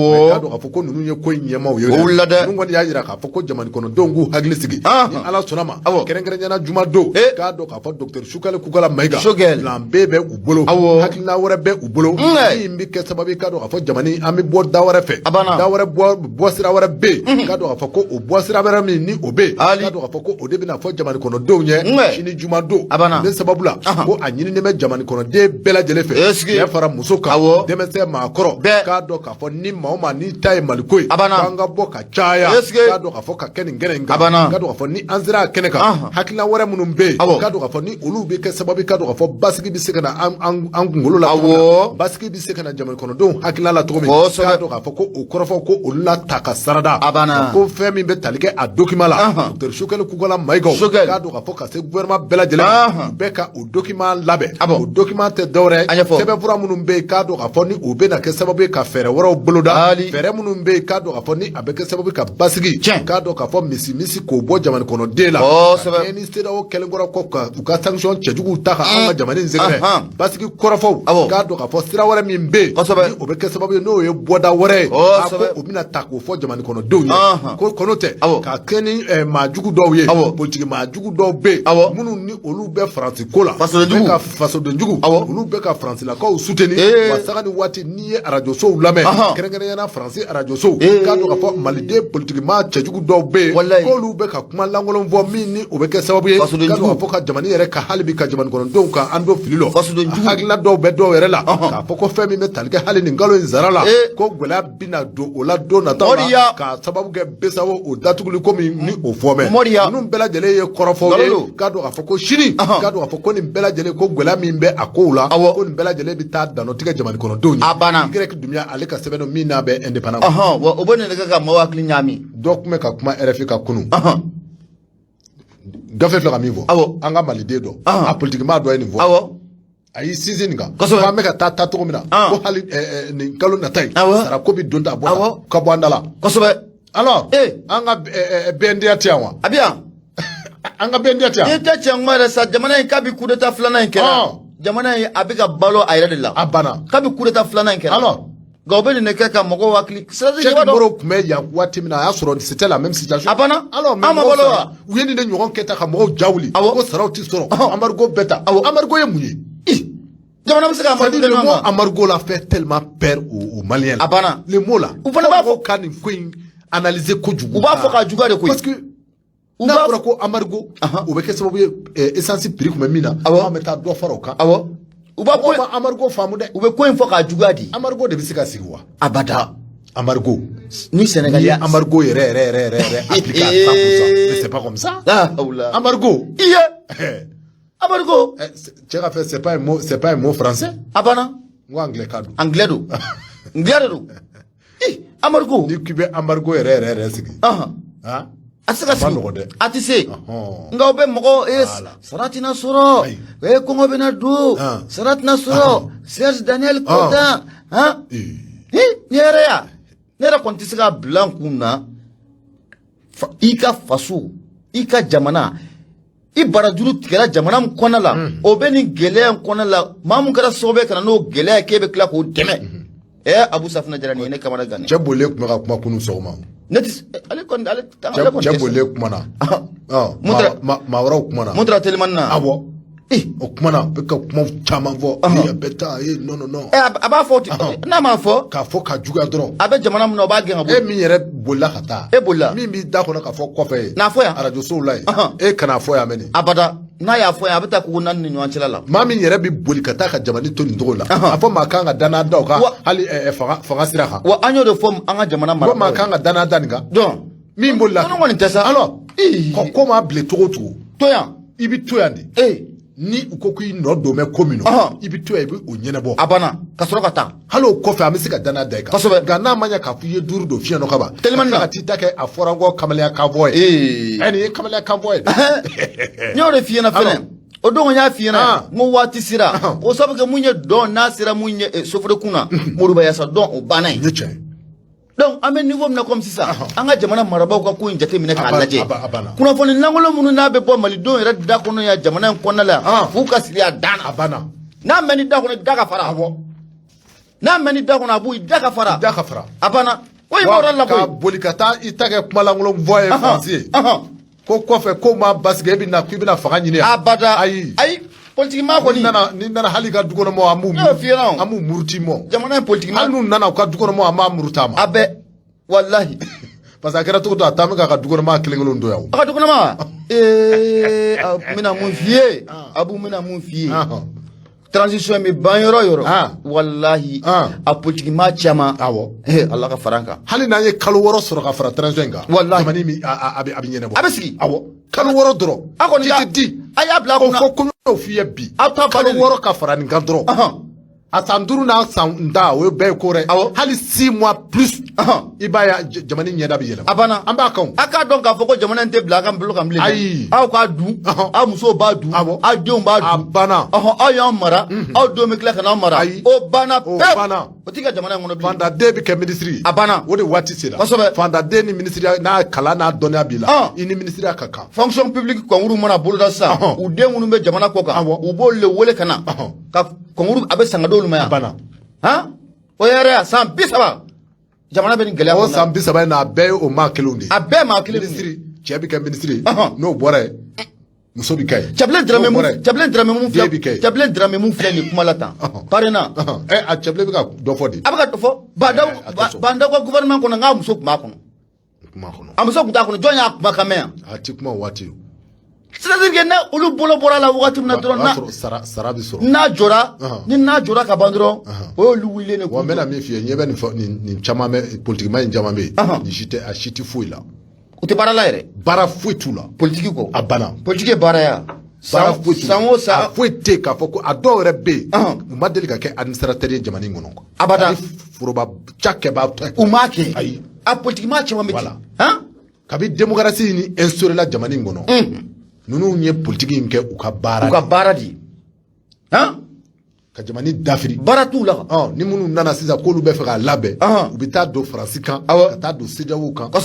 dɔn k'a fɔ ko ninnu ye ko in ɲɛmaaw ye. O wulila dɛ. Ninnu kɔni y'a jira k'a fɔ ko jamana kɔnɔdenw k'u hakili sigi, ni Ala sɔnna ma, kɛrɛnkɛrɛnnenya la jumadon, k'a dɔn k'a fɔ docteur Choguel Kokalla Maïga, Choguel. plan B bɛ u bolo, hakilina wɛrɛ bɛ u bolo min bɛ kɛ sababu ye, k'a dɔn k'a fɔ jamana an bɛ bɔ da wɛrɛ fɛ, A banna. da wɛrɛ bɔ, bɔ sira wɛrɛ bɛ yen, k'a dɔn k'a fɔ ko o bɔ sira wɛrɛ min ni o bɛ yen, Ali. k'a dɔn k'a fɔ ko o de bɛna fɔ jamana kɔnɔdenw ɲɛ sini jumadon. A banna. Ne sababu la, ko a ɲininen bɛ jamana kɔnɔden bɛɛ lajɛlen fɛ, Esigi. cɛ fara muso kan, denmisɛn maakɔrɔ, Bɛɛ. k'a dɔn k'a fɔ ni maa o maa n'i ta ye Maliko ye, A banna. k'an ka bɔ ka caya, Esigi. k'a dɔn k'a fɔ ka kɛ nin kɛnɛ in kan, A banna. k'a dɔn k'a fɔ ni an sera a kɛnɛ kan, hakilina wɛrɛ minnu bɛ yen, k'a dɔn k'a fɔ ni olu bɛ kɛ sababu ye, k'a dɔn k'a fɔ basigi bɛ se ka na an kunkolo la cogo min na, basigi bɛ se ka na jamana kɔnɔdenw hakilina la cogo min, k'a dɔn k'a fɔ ko o kɔrɔfɔ ko olu la ta ka sarada. A banna. Ko fɛn min bɛ tali kɛ a document la, docteur Choguel Kokalla Maïga, Choguel. k'a dɔn k'a fɔ ka se gouvernement bɛɛ lajɛlen ma, u bɛɛ ka o document labɛn. Ah bon. O document tɛ dɔwɛrɛ A ɲɛfɔ. sɛbɛnfura minnu bɛ yen, k'a dɔn k'a fɔ ni o bɛna kɛ sababu ye ka fɛɛrɛ wɛrɛw boloda, Ali. fɛɛrɛ minnu bɛ yen, k'a dɔn k'a fɔ ni a bɛ kɛ sababu ye ka basigi, k'a dɔn k'a fɔ misi misi k'o bɔ jamana kɔnɔden la, ka kɛɲɛ ni CEDEAO kɛlen kɔrɔ kɔ ka u ka sanction cɛjuguw ta ka an ka jamana in sɛgɛrɛ, basigi kɔrɔfɔw, k'a dɔn k'a fɔ sira wɛrɛ min bɛ yen ni o bɛ kɛ sababu ye n'o ye bɔda wɛrɛ ye, a ko o bɛna ta k'o fɔ jamana kɔnɔdenw ye. Ko kɔnɔ tɛ ka kɛ ni maa jugu dɔw ye, politiki maa jugu dɔw bɛ yen minnu ni olu bɛ Faransi ko la, Fasodenjugu. bɛ ka fasodenjugu, olu bɛ ka Faransilakaw soutenir. Wa sanga ni waati n'i ye arajosow lamɛn, kɛrɛnkɛrɛnnenya la Faransi arajosow, k'a dɔn k'a fɔ Maliden politiki maa cɛjugu dɔw bɛ yen k'olu bɛ ka kuma lankolon fɔ min ni o bɛ kɛ sababu ye, k'a Fasodenjugu. dɔn k'a fɔ ka jamana yɛrɛ ka hali bi ka jamana kɔnɔdenw ka an don fili lɔ. Fasodenjugu. Hakilina dɔw bɛ dɔw yɛrɛ la k'a fɔ ko fɛn min bɛ tali kɛ hali nin kalo in sara la, ko gɛlɛya bɛna don o la don nataw la, k'a sababu kɛ BCEAO o datuguli ko min ni o fɔ mɛ. Moriya. Ninnu bɛɛ lajɛlen ye kɔrɔfɔw Nkalon ye, don. k'a dɔn k'a fɔ ko sini, k'a dɔn k'a fɔ ko nin bɛɛ lajɛlen, ko gɛlɛya min bɛ a kow la, ko nin bɛɛ lajɛlen bɛ taa danɔtigɛ jamana kɔnɔdenw ye. A banna. Y Doumbia ale ka sɛbɛn don min n'a bɛ Indépendant. Wa o bɛ nin de kɛ ka maaw hakili ɲaami. Dɔ tun bɛ ka kuma RFI ka kunun, gafe filɛ ka min fɔ, an ka Maliden dɔ, a politikimaa dɔ ye nin fɔ. A y'i sinsin nin kan, ko an bɛ ka taa taacogo min na, ko hali nin kalo nata in, sarako bɛ don ta bɔ ka bɔ an da la. Alors an ka BNDA tɛ yan wa? A bɛ yan. An ka BNDA tɛ yan. N'i tɛ tiɲɛ kuma yɛrɛ sa, jamana in kabi coup d'état filanan in kɛra, jamana in a bɛ ka balo a yɛrɛ de la. A banna. Kabi coup d'état filanan in kɛra. Alors nka u bɛ nin de kɛ ka mɔgɔw hakili. Cheick Moro tun bɛ yan waati min na, a y'a sɔrɔ c'était la même situation. A banna. Alors mais An ma mɔgɔw balo wa? sara, u ye nin de ɲɔgɔn kɛ tan ka mɔgɔw ja wuli. Ko saraw ti sɔrɔ. Embargo bɛɛ ta. Embargo ye mun ye? Jamana bɛ se ka C'est-à-dire embargo le kɛ mot ɲɔgɔn kan. embargo la fait tellement peur aux Maliens. A banna. Le mot là. U fana b'a fɔ. Mɔgɔw ka nin ko in analyser kojugu. U b'a fɔ k'a juguya de koyi. Parce que U n'a b'a fɔra ko embargo, o bɛ kɛ sababu ye essence prix tun bɛ min na, an bɛ taa dɔ fara o kan. U b'a ko Mɔgɔw ma embargo faamu dɛ. U bɛ ko in fɔ k'a juguya de. Embargo de bɛ se ka sigi wa? Abada. Embargo. Ni N'i Sénégal ye y'a embargo yɛrɛ yɛrɛ yɛrɛ yɛrɛ yɛrɛ appliqué à 100%, mais c'est pas comme ça. Ah, wula. Embargo. I ye. Embargo. Cɛ ka fɛ, c'est pas un mot, c'est pas un mot français. A banna. N ko anglais kan don. Anglais don. Anglais de don. Ih, embargo. N'i k'i bɛ embargo yɛrɛ yɛrɛ yɛrɛ sigi. Han? A tɛ se ka A ma sigi. nɔgɔn dɛ. A tɛ se. Nka u bɛ mɔgɔ sara tɛna sɔrɔ. Kɔngɔ bɛna don. Sara tɛna sɔrɔ. Serge Daniel Contant. Han? Ih, ni yɛrɛ ya. Ne yɛrɛ kɔni tɛ se ka bila n kun na. I ka faso, i ka jamana, i barajuru tigɛra jamana min kɔnɔna la, o bɛ nin gɛlɛya in kɔnɔna la, maa mun kɛra sababu ye ka na n'o gɛlɛya ye k'e bɛ tila k'o dɛmɛ. Ɛ, Abu Safunɛ Jara, nin ye ne kamana gan. Cɛ bolilen tun bɛ ka kuma kunun sɔgɔma. Ne tɛ ale kɔni, ale ale kɔni cɛ tɛ bolilen kumana. Mun taara- Maa wɛrɛw kumana. Mun taara telimani na? Awɔ, o kumana, bɛ ka kuma caman fɔ. Ee, a bɛ taa, ee, non, non, non. Ɛ, a b'a fɔ ten, n'a m'a fɔ. K'a fɔ ka juguya dɔrɔn. A bɛ jamana min na, o b'a gɛn ka bɔ. E min yɛrɛ bolila ka taa. E bolila. Min b'i da kɔnɔ k'a fɔ kɔfɛ ye. N'a fɔ yan. Arajosow la yen. E kana fɔ yan mɛni. Abada, n'a y'a fɔ yan, a bɛ taa kogo naani ni ɲɔgɔn cɛla la. Maa min yɛrɛ bɛ boli ka taa ka jamana to nin cogo la, a fɔ maa kan ka danaya da o kan hali fanga sira kan. Wa an y'o de fɔ an ka jamana ko marabagaw maa ye. kan ka danaya da nin kan. Donc min bolila. Ninnu kɔni tɛ sa. Alors Ii. ko maa bilen cogo o cogo. To yan. I bɛ to yan de. Ni u ko k'i nɔ don bɛ ko min na, i bɛ to yan, i bɛ o ɲɛnabɔ. A banna ka sɔrɔ ka taa. Hali o kɔfɛ, an bɛ se ka danaya da i kan. Nka n'a ma ɲɛ k'a fɔ i ye duuru don fiɲɛ nɔ ka ban. Telimani na. Ka t'i ta kɛ a fɔra n kɔ kamalenya kan fɔ ye. Ɛ, nin ye kamalenya kan fɔ ye dɛ. N y'o de f'i ɲɛna fɛnɛ. O don n y'a f'i ɲɛna n ko waati sera. O sabu kɛ mun ye dɔn n'a sera mun ye soforo kun na, Moriba Yasa dɔn o banna yen. Nin ye tiɲɛ ye. Donc an bɛ niveau min na comme sisan, an ka jamana marabaaw ka ko in jateminɛ k'a lajɛ. A banna. Kunnafoni lankolon minnu n'a bɛ bɔ malidenw yɛrɛ da kɔnɔ yan jamana in kɔnɔna la yan, f'u ka siri a dan na. A banna. N'a mɛn ni da kɔnɔ, da ka fara. N'a mɛn ni da kɔnɔ, a b'u da ka fara. Da ka fara. A banna ko in b'o yɔrɔ la ka koyi. Boli ka taa i ta kɛ kumalankolon fɔ ye Faransi ye. Ko kɔfɛ ko maa basigi, e bɛ na k'i bɛna fanga ɲini yan. Abada. Ayi. Ayi, politiki maa kɔni. N'i nana hali i ka du kɔnɔ mɔgɔw, an b'u Ne y'o f'i ɲɛna o. an b'u muruti mɔ. Jamana in politiki maa. Hali n'u nana u ka du kɔnɔ mɔgɔw, an b'a muruti a ma. A bɛɛ walahi. Parce que a kɛra cogo to a taa bɛ k'a ka du kɔnɔ maa kelen kelen don yan o. A ka du kɔnɔ maa, ee, n bɛna mun f'i ye, Abu, n bɛna mun f'i ye? Transition bɛ ban yɔrɔ o yɔrɔ, walahi, a politiki maa caman. Ala ka fara an kan. Hali n'an ye kalo 6 sɔrɔ ka fara transition in kan. Walahi. Jamana in bi a bɛ ɲɛnabɔ. A bɛ sigi. Awɔ, kalo 6 dɔrɔn. A kɔni ka Ci tɛ di. A y'a bila a O kunna. fɔ ko n y'o f'i ye bi. Aw ta kalo bannen. 6 ka fara nin kan dɔrɔn. A san 5 n'a san 10, o ye bɛɛ ye ko wɛrɛ. Hali 6 mois plus. I b'a ye jamana in ɲɛda bɛ yɛlɛma. A banna. An b'a kan o. A k'a dɔn k'a fɔ ko jamana in tɛ bila a ka bolo kan bilen dɛ. Ayi. Aw k'a dun, aw musow b'a dun, aw denw b'a A dun. banna. Aw y'anw mara, aw denw bɛ tila ka n'aw mara. Ayi. O banna O pewu. banna. O t'i ka jamana in kɔnɔ bilen. Fantaden bɛ kɛ minisiri ye. A banna. O de waati sera. Fantaden ni minisiriya n'a kalan n'a dɔnniya b'i la. I ni minisiriya ka kan. Fonction publique concours mana boloda sisan, u den minnu bɛ jamana kɔ kan, u b'olu de wele ka na ka concours a bɛ san ka d'olu ma yan. A banna. Han, o yɛrɛ ya san 30 jamana bɛ nin gɛlɛya O kɔnɔna la. san 30 in na, a bɛɛ ye o maa kelenw de ye. A bɛɛ maa kelen. Minisiri, cɛ bɛ kɛ minisiri ye. N'o bɔra yen, muso bɛ kɛ yen. Cɛbilen Dramɛ N'o mun bɔra yen, Cɛbilen Dramɛ mun den filɛ bɛ kɛ yen. Cɛbilen Dramɛ mun filɛ nin kuma la tan parena. Ɛ, a cɛbilen bɛ ka dɔ fɔ de. A bɛ ka dɔ fɔ Bandaw. A tɛ sɔn. Bandaw ka gouvernement kɔnɔ, n k'a muso tun b'a kɔnɔ. Kuma kɔnɔ. A muso tun t'a kɔnɔ, jɔn y'a kumakan mɛn yan? A ti kuma o waati o. C'est-à-dire que n'a olu bolo bɔra la wagati min na O dɔrɔn, y'a n'a sɔrɔ sara bɛ sɔrɔ. n'a jɔra, ni n'a jɔra ka ban dɔrɔn, o y'olu wulilen de. Wa n bɛna min f'i ye, ɲɛ bɛ nin fɔ nin caman bɛ politikima in caman bɛ yen. Nin si tɛ, a si tɛ foyi la. U tɛ baara la yɛrɛ. Baara foyi t'u la. Politiki kɔ. A banna. Politiki ye baara ya. Baara foyi t'u la. San o san. A foyi tɛ yen k'a fɔ ko a dɔw yɛrɛ bɛ yen. U ma deli ka kɛ administrateur ye jamana in kɔnɔ. Abada. Ani foroba cakɛba tɛ. U m'a kɛ. Ayi. A politikima caman bɛ ten. Voilà. Han. Kabi démocratie ni instauré la jamana in kɔnɔ, ninnu ye politiki in kɛ u ka baara U ka de ye. baara de ye. Han. Ka jamana dafiri. Baara t'u la. Ɔ, ni minnu nana sisan k'olu bɛ fɛ k'a labɛn, u bɛ taa don Faransi kan, ka taa don CEDEAO kan, ka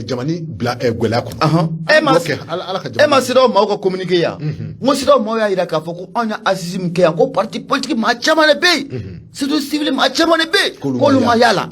jamana bila gɛlɛya kɔnɔ. E ma An b'o kɛ, Ala ka e jamana ma CEDEAO maaw ka communiqué yan? N ko CEDEAO maaw y'a jira k'a fɔ ko anw ye assise min kɛ yan, ko parti politique maa caman de bɛ yen, société civile maa caman de bɛ yen, k'olu ma y'a la.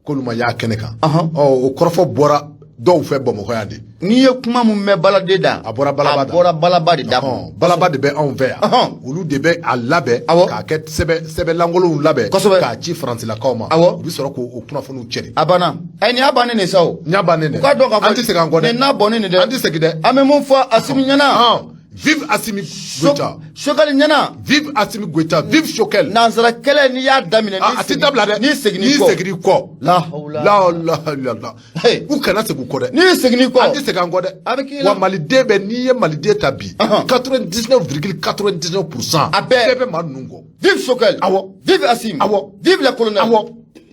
K'olu ma y'a kɛnɛ kan. Ɔ, o kɔrɔfɔ bɔra dɔw fɛ Bamakɔ yan de. N'i ye kuma mun mɛn baladen da, A bɔra Balaba da. A bɔra Balaba de da kɔnɔ. Balaba de bɛ anw fɛ yan. Olu de bɛ a labɛn k'a kɛ sɛbɛn lankolonw labɛn k'a ci Faransilakaw ma. U bɛ sɔrɔ k'o kunnafoniw cɛri. A banna. Ayi, nin y'a bannen de sa o. N y'a bannen dɛ. U k'a dɔn k'a fɔ An tɛ segin an kɔ dɛ. Nin n'a bɔnnen nin dɛ. An tɛ segin dɛ. An bɛ mun fɔ Asimi ɲɛna? Vive Assimi Goïta. Choguel ɲɛna. Vive Assimi Goïta, vive Choguel. Nansara kɛlɛ, n'i y'a daminɛ, A tɛ dabila dɛ. n'i seginn'i N'i kɔ. seginn'i kɔ. La hawla. La la la la. Hey. U kana segin u kɔ dɛ. N'i seginn'i kɔ. An tɛ segin an kɔ dɛ. A bɛ k'i la. Wa maliden bɛ, n'i ye maliden ta bi. 99,99%. A bɛɛ. Bɛɛ bɛ maa ninnu kɔ. Vive Choguel. Vive Assimi. Vive le colonel.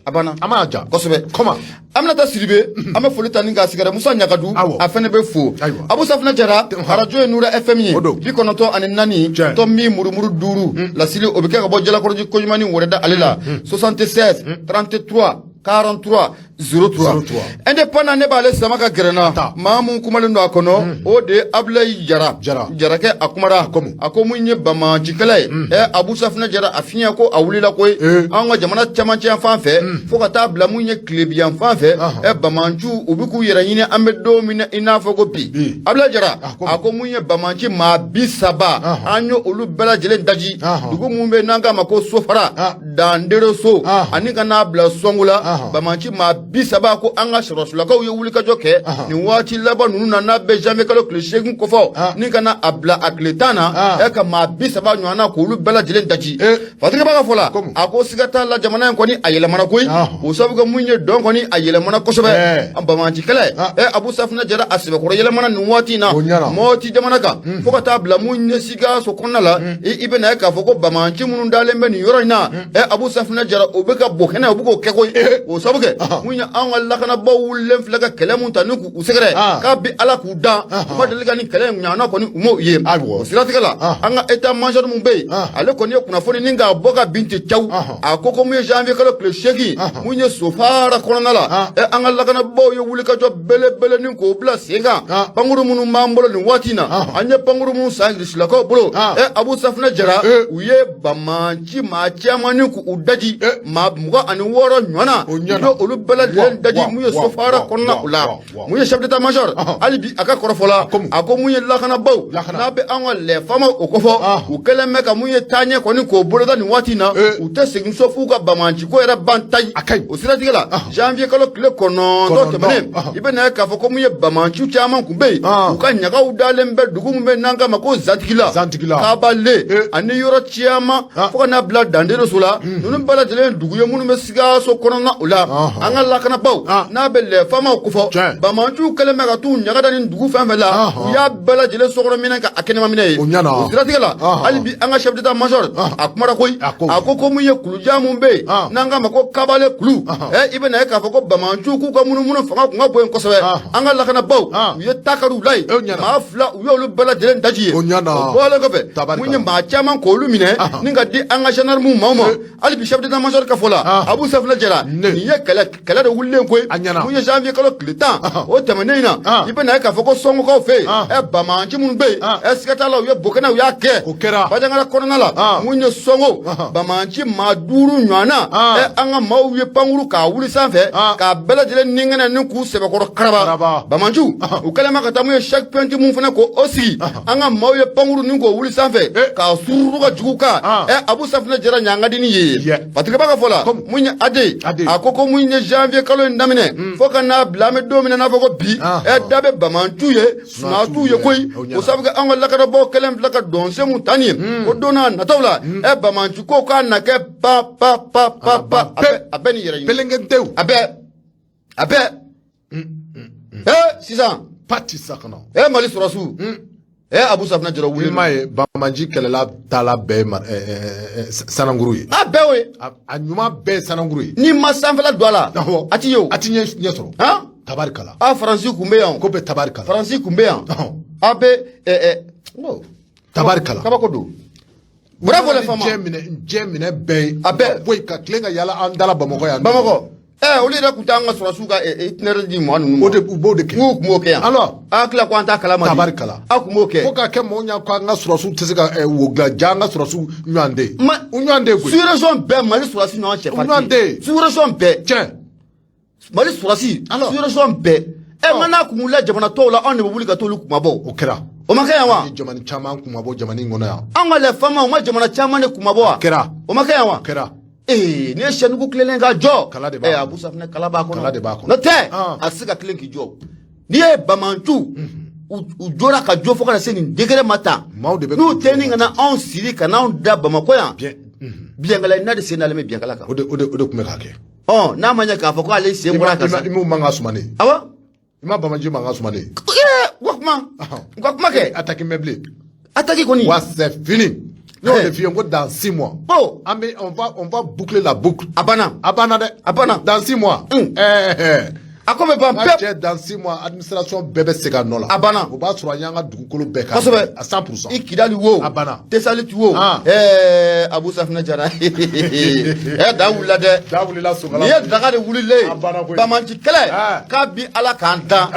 A banna. An b'a ja. Kosɛbɛ. Comment? Aminata Sidibe, an bɛ foli ta ni k'a sigɛrɛ Musa Ɲagadu, a fɛnɛ bɛ fo. Abu Safunɛ Jara, arajo ye Nura FM ye. O don. 94 tomi murumuru 5 lasili, o bɛ kɛ ka bɔ Jalakɔrɔji Koɲumani wɛrɛda ale la 76 33. 43 03. 03. Indépendant, ne b'ale sama ka gɛrɛ n na. Taa. Maa mun kumalen don a kɔnɔ, o de ye Abulayi Jara. Jara. Jarakɛ, a kumara. Komi. A ko mun ye banbaancikɛlɛ ye, Abu Safinɛ Jara, a fiɲɛ ko a wulila koyi. An ka jamana cɛmancɛ yan fan fɛ fo ka taa bila mun ye tilebi yan fan fɛ, banbaanciw, u bɛ k'u yɛrɛ ɲini an bɛ don min na i n'a fɔ ko bi. Bi. Abulayi Jara A komi. a ko mun ye banbaanci maa 30, an ye olu bɛɛ lajɛlen daji dugu mun bɛ yen n'an k'a ma ko Sofara, Dandereso, ani ka n'a bila Sɔngo la. Banbaanci maa 30, ko an ka sɔrɔsilakaw ye wulikajɔ kɛ nin waati laban ninnu na, n'a bɛ janvier kalo tile 8 kofɔ ni ka na a bila a tile 10 na, ka maa 30 ɲɔgɔn na k'olu bɛɛ lajɛlen daji. Fatigi b'a ka fɔ la, a ko siga t'a la, jamana in kɔni a yɛlɛmana koyi. O sababu kɛ mun ye dɔn kɔni a yɛlɛmana kosɛbɛ. An banbaanci kɛlɛ, Abu Safinɛ Jara, a sɛbɛkɔrɔ yɛlɛmana nin waati in na O ɲɛna. Mɔti jamana kan fo ka taa bila mun ye Sikaso kɔnɔna la. I bɛna ye k'a fɔ ko banbaanci minnu dalen bɛ nin yɔrɔ in na, Abu Safinɛ Jara, o bɛ ka bo kɛnɛ, o bɛ k'o kɛ koyi. O sababu kɛ mun ye, anw ka lakanabaaw wulilen filɛ ka kɛlɛ mun ta ni k'u sɛgɛrɛ, k'a bi Ala k'u dan, u ma deli ka nin kɛlɛ in ɲɔgɔnna kɔni u m'o ye. O siratigɛ la, an ka état major mun bɛ yen, ale kɔni ye kunnafoni ni k'a bɔ ka bin ten cawu. A ko ko mun ye janvier kalo tile 8, mun ye Sofara kɔnɔna la, an ka lakanabaaw ye wulikajɔ belebele ni k'o bila sen kan. Pankuru minnu b'an bolo nin waati in na, an ye pankuru minnu san Irisilakaw bolo, Abu Safinɛ Jara, u ye banbaanci maa caman ni k'u daji, maa 26 ɲɔgɔn na, O u ɲɛna. ye olu bɛɛ lajɛlen daji mun ye Sofara kɔnɔna o la. Mun ye chef d'état major, hali bi a ka kɔrɔfɔ la, Komi. a ko mun ye lakanabaaw, Lakana. n'a bɛ an ka lɛfama o kofɔ, u kɛlen bɛ ka mun ye taaɲɛ kɔni k'o boloda nin waati in na, u tɛ segin so f'u ka banbaanci ko yɛrɛ ban tayi. A ka ɲi. O siratigɛ la, janvier kalo tile 9 9, tɛmɛnen, i bɛ na ye k'a fɔ ko mun ye banbaanciw caman kun bɛ yen, u ka ɲagaw dalen bɛ dugu min bɛ n'an k'a ma ko Zantigila, Zantigila. Kabale, ani yɔrɔ caman fo ka n'a bila Dandereso la. Ninnu bɛɛ lajɛlen ye dugu ye minnu bɛ Sikaso kɔnɔna o la. An ka lakanabaaw, n'a bɛ lɛfamaw kofɔ, banbaanciw kɛlen bɛ ka t'u ɲaga da nin dugu fɛn fɛn la, u y'a bɛɛ lajɛlen sokɔnɔ minɛ ka a kɛnɛma minɛ ye. O ɲɛna. O siratigɛ la, hali bi an ka chef d'état major a kumara koyi. A ko. A ko ko mun ye kulujan mun bɛ yen n'an k'a ma ko Kabale kulu, i bɛ na ye k'a fɔ ko banbaanciw k'u ka munumunu fanga kun ka bon yen kosɛbɛ. An ka lakanabaaw, u ye takariw la yen, O ɲɛna. maa 2, u y'olu bɛɛ lajɛlen daji ye. O ɲɛna. O bɔlen kɔfɛ, Tabarikala. mun ye maa caman k'olu minɛ ni ka di an ka gendarmew maaw ma. Hali bi chef d'état major ka fɔ la, Abu Safinɛ Jara, Ne. nin ye kɛlɛ kɛlɛ de wulilen koyi. A ɲɛna. Mun ye janvier kalo tile 10 o tɛmɛnen in na, i bɛ na ye k'a fɔ ko Sɔngokaw fɛ yen, banbaanci minnu bɛ yen, siga t'a la, u ye bokɛnɛ, u y'a kɛ. O kɛra. Bajangara kɔnɔna la, mun ye Sɔngo, banbaanci maa 5 ɲɔgɔnna, an ka maaw ye pankuru k'a wuli sanfɛ k'a bɛɛ lajɛlen ninkɛnɛ ni k'u sɛbɛkɔrɔ karaba. Karaba. Banbaanciw, u kɛlen bɛ ka taa mun ye check point mun fana k'o sigi, an ka maaw ye pankuru ni k'o wuli sanfɛ k'a sururu ka jugu kan. Abu Safinɛ Jara, ɲangadini ye. Fatigiba ka fɔ la, Comme. mun ye Ade, Ade. a ko ko mun ye janvier kalo in daminɛ fo ka n'a bila an bɛ don min na n'a fɔ ko bi, da bɛ banbaanciw ye, sunatu ye koyi. O ɲɛna. O sababu kɛ an ka lakanabaaw kɛlen filɛ ka dɔnsen mun ta nin ye, ko don n'a nataw la, banbaanci ko k'a na kɛ pa pa pa pa pa, a bɛɛ ni yɛrɛ ɲini. Pelengentew. A bɛɛ, a bɛɛ. Sisan Pati sakana. Mali sɔrɔsiw, Abu Safinɛ Jara I wuli. m'a ye, banbaanci kɛlɛla taala bɛɛ ye sanankuru ye. A bɛɛ o ye. A ɲuman bɛɛ ye sanankuru ye. N'i ma sanfɛla don a la, a ti ye o. A ti ɲɛ sɔrɔ. Han. Tabarikala. A Faransi kun bɛ yan. Ko bɛɛ tabarikala. Faransi kun bɛ yan. A bɛ ɛ ɛ Tabarikala. Kabako don. Bravo les femmes. Diɲɛ minɛ, diɲɛ minɛ bɛɛ ye. A bɛɛ. Foyi ka tilen ka yala an dala Bamakɔ yan. Bamakɔ. Olu yɛrɛ kun t'an ka sɔrɔsiw ka itinéraire di maa ninnu ma. O de, u b'o de kɛ. N'u kun b'o kɛ yan. Alors. A tila ko an t'a kalama. Tabarikala. A kun b'o kɛ. Fo k'a kɛ mɔgɔw ɲɛ ko an ka sɔrɔsiw tɛ se ka wo dilan, ja an ka sɔrɔsiw ɲɔgɔn tɛ. U ɲɔgɔn tɛ koyi. Sous-région bɛɛ, Mali sɔrɔsi ɲɔgɔn cɛ. U ɲɔgɔn tɛ. Sous-région bɛɛ. Tiɲɛ. Mali sɔrɔsi. Alors. Sous-région bɛɛ. Nka n'a kun wulila jamana tɔw la, anw de bɛ wuli ka t'olu kumabɔ. O kɛra. O ma kɛ yan wa? Ni jamana caman kumabɔ jamana in kɔnɔ yan. An ka lɛ faamaw ma jamana caman de kumabɔ wa? Kɛra. O ma kɛ yan wa? O kɛra. Ee, n'i ye sɛnugu tilennen ka jɔ. Kala de b'a kɔnɔ. Abu Safinɛ, kala b'a kɔnɔ. Kala de b'a kɔnɔ. N'o tɛ, a tɛ se ka tilen k'i jɔ. N'i ye banbaanciw, u jɔra ka jɔ fo ka na se nin degré ma tan. Maaw de bɛ N'u tɛ ni ka na anw siri ka n'anw da Bamakɔ yan. Bien. Biɲɛkala n'a de sen dalen bɛ biɲɛkala kan. O de tun bɛ k'a kɛ. Ɔ, n'a ma ɲɛ k'a fɔ k'ale sen bɔra ka sa. I m'u mankan sumanen. Awɔ. I ma banbaanci mankan sumanen. Ee, u ka kuma. U ka kuma kɛ. Attaque mɛ bilen. Attaque kɔni. Wa c'est fini. Ne y'o de f'i ye n ko dans 6 mois. Oh. An bɛ on va boucler la boucle. A banna. A banna dɛ. A banna. Dans 6 mois. A ko bɛ ban N ka pewu. cɛ, dans 6 mois, administration bɛɛ bɛ segin a nɔ la. A banna. O b'a sɔrɔ an y'an ka dugukolo bɛɛ kan. À 100%. I Kidali wo, A banna. Tesaliti wo. Abu Safinɛ Jara, da wulila dɛ. Da wulila sokala. Nin ye daga de wulilen. A banna koyi. Banbaanci kɛlɛ k'a bi Ala k'an dan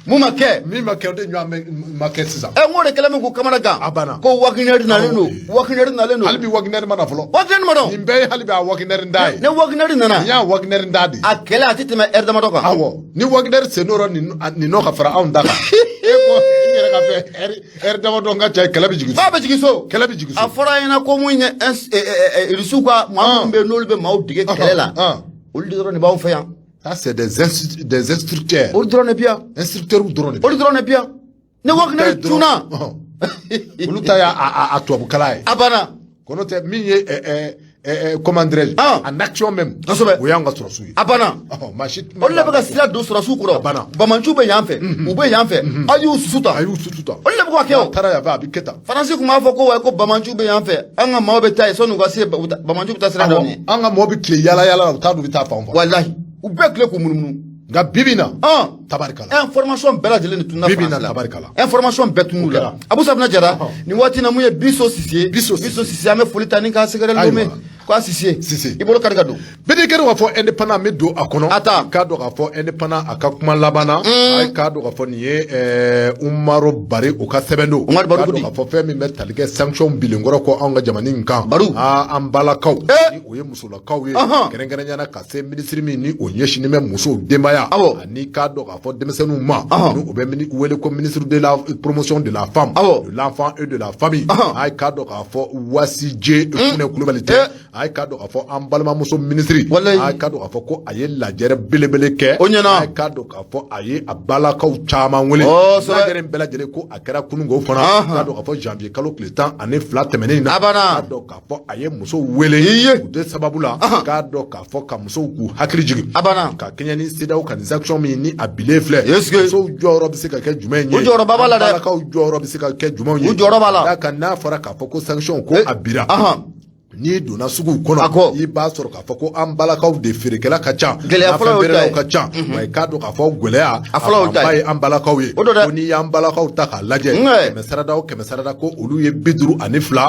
mun ma kɛ. Min ma kɛ, o de ɲɔgɔn ma kɛ sisan. N k'o de kɛlen bɛ k'u kamana gan. A banna. Ko Wagner nalen don, Wagner nalen don. Hali bi Wagner ma na fɔlɔ. Wagner ma dɔn. Nin bɛɛ ye hali bi a Wagner da ye. Ni Wagner nana, Nin y'a Wagner da de ye. a kɛlɛ a tɛ tɛmɛ ɛri damadɔ kan. Awɔ, ni Wagner sen dɔ nin nɔ ka fara anw da kan, e ko i yɛrɛ ka fɛn, ɛri damadɔ, n ka cɛ, kɛlɛ bɛ jigin so. F'a bɛ jigin so. Kɛlɛ bɛ jigin so. A fɔra an ɲɛna ko mun ye Irisiw ka maa minnu bɛ yen, n'olu bɛ maaw dege kɛlɛ la, olu de dɔrɔn de b'anw fɛ yan. Ça, c'est des instructeurs. Olu dɔrɔn de bi yan. Instructeurs dɔrɔn de bɛ. Olu dɔrɔn de bi yan. Ni Wagner tunna, Olu ta y'a a tubabukalan ye. A banna. Ko n'o tɛ, min ye comment dirais-je, en action même, o y'anw ka sɔrɔsiw ye. A banna. Maa si. Olu de bɛ ka sira don sɔrɔsiw kɔrɔ. A banna. Bamanciw bɛ yan fɛ, u bɛ yan fɛ, aw y'u susu ta. A y'u susu ta. Olu de bɛ k'o kɛ o. N'a taara yan fɛ, a bɛ kɛ tan. Faransi tun b'a fɔ ko wa ko bamanciw bɛ yan fɛ, an ka maaw bɛ taa yen, sɔnni u ka se, bamanciw bɛ taa sira dɔ ɲɛ. An ka mɔgɔw bɛ tile yala yala la, u t'a dɔn u bɛ taa fan o fan. Walahi, u bɛɛ tile k'u munumunu. Nka bibi in na, tabarikala. Information bɛɛ lajɛlen de tununa. Bi bi in na, Faransi la. Tabarikala. Information bɛɛ tunun la. Kɛra. Abu Safinɛ Jara, nin waati in na, mun ye Biso Sise? Biso Sise. Biso Sise, an bɛ foli ta ni k'a sɛgɛrɛ. Ayiwa. Lome ko a Sise. Sise. I bolo kari ka don. Bɛɛ kɛra k'a fɔ indépendant bɛ don a kɔnɔ. A ta. K'a dɔn k'a fɔ indépendant a ka kuma laban na, a ye k'a dɔn k'a fɔ nin ye Umaru Bari o ka sɛbɛn don. Umaru Bari K'a ko di? dɔn k'a fɔ fɛn min bɛ tali kɛ sanction bilenkɔrɔ kɔ anw ka jamana in kan. Baru. Aa, an balakaw, ni o ye musolakaw ye, kɛrɛnkɛrɛnnenya la ka se minisiri min ni o ɲɛsinnen bɛ musow, denbaya ani k'a dɔn k'a fɔ denmisɛnninw ma, ni o bɛ wele ko ministre de la promotion de la femme, de l'enfant et de la famille, a ye k'a dɔn k'a fɔ Wasije Funɛ Kulubali tɛ, a ye k'a dɔn k'a fɔ an balimamuso minisiri, a ye k'a dɔn k'a fɔ ko a ye lajɛrɛ belebele kɛ. O ɲɛna. A ye k'a dɔn k'a fɔ a ye a balakaw caman wele. Lajɛrɛ in bɛɛ lajɛlen ko a kɛra kununko fana, k'a dɔn k'a fɔ janvier kalo tile 12 tɛmɛnen in na. A banna. K'a dɔn k'a fɔ a ye musow wele. Iye. U de sababu la, k'a dɔn k'a fɔ ka musow k'u hakili jigin. A banna. Ka kɛɲɛ ni CEDEAO ka nin sanction min ni a bilen filɛ, Est-ce que- musow jɔyɔrɔ bɛ se ka kɛ jumɛn ye? U jɔyɔrɔba b'a la dɛ. An balakaw jɔyɔrɔ bɛ se ka kɛ jumɛn ye? U jɔyɔrɔ b'a la. D'a kan n'a fɔra k'a fɔ ko sanction ko a bira, n'i donna suguw kɔnɔ, A kɔ. i b'a sɔrɔ k'a fɔ ko an balakaw de feerekɛla ka ca, Gɛlɛya fɔlɔ y'o ta ye. nafɛnfeerelaw ka ca. Wa i k'a dɔn k'a fɔ gɛlɛya A fɔlɔ y'o ta fanba ye. ye an balakaw ye. O don dɛ. Ko n'i y'an balakaw ta k'a lajɛ, 100 sarada o 100 sarada, ko olu ye 52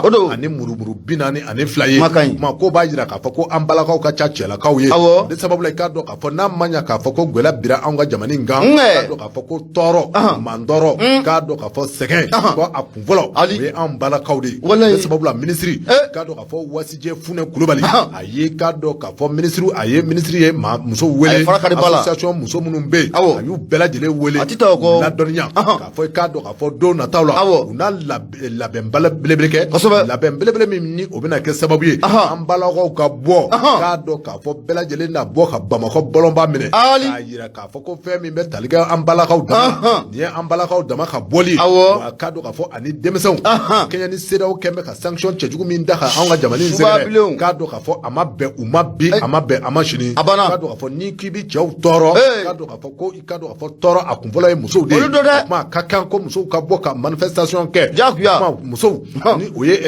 O don. ani murumuru 42 ye. Kuma ka ɲi. Kuma ko b'a jira k'a fɔ ko an balakaw ka ca cɛlakaw ye. O de sababu la, i k'a dɔn k'a fɔ n'a ma ɲa k'a fɔ ko gɛlɛya bira anw ka jamana in kan, k'a dɔn k'a fɔ ko tɔɔrɔ, mandɔrɔ, k'a dɔn k'a fɔ sɛgɛn, ko a kun fɔlɔ, o ye anw balakaw de ye. O de sababu la, minisiri, k'a dɔn k'a fɔ Wasijɛ Funɛ Kulubali, a ye k'a dɔn k'a fɔ minisiri, a ye minisiri ye maa musow A wele, ye fara kari ba la. association muso minnu bɛ yen, a y'u bɛɛ lajɛlen wele A ti taa o kɔ. k'u ladɔnniya k'a fɔ i k'a dɔn k'a fɔ don nataw la, u n'a labɛn belebele kɛ, labɛn belebele min ni o bɛna kɛ sababu ye an balakaw ka bɔ, k'a dɔn k'a fɔ bɛɛ lajɛlen na bɔ ka Bamakɔ bɔlɔnba minɛ, k'a yira k'a fɔ ko fɛn min bɛ tali kɛ an balakaw dama, nin ye an balakaw dama ka bɔli ye. Wa k'a dɔn k'a fɔ ani denmisɛnw, kɛɲɛ ni CEDEAO kɛn bɛ ka sanction cɛjugu min da ka anw ka jamana in Suba sɛgɛrɛ, bilenw. k'a dɔn k'a fɔ a ma bɛn u ma bi, a ma bɛn a ma sini. A banna. K'a dɔn k'a fɔ n'i k'i bi cɛw tɔɔrɔ, k'a dɔn k'a fɔ ko i k'a dɔn k'a fɔ tɔɔrɔ a kunfɔlɔ ye musow de ye. Olu don dɛ. O tuma a ka kan ko musow ka bɔ ka manifestation kɛ. Diyagoya. O tuma musow, ni o ye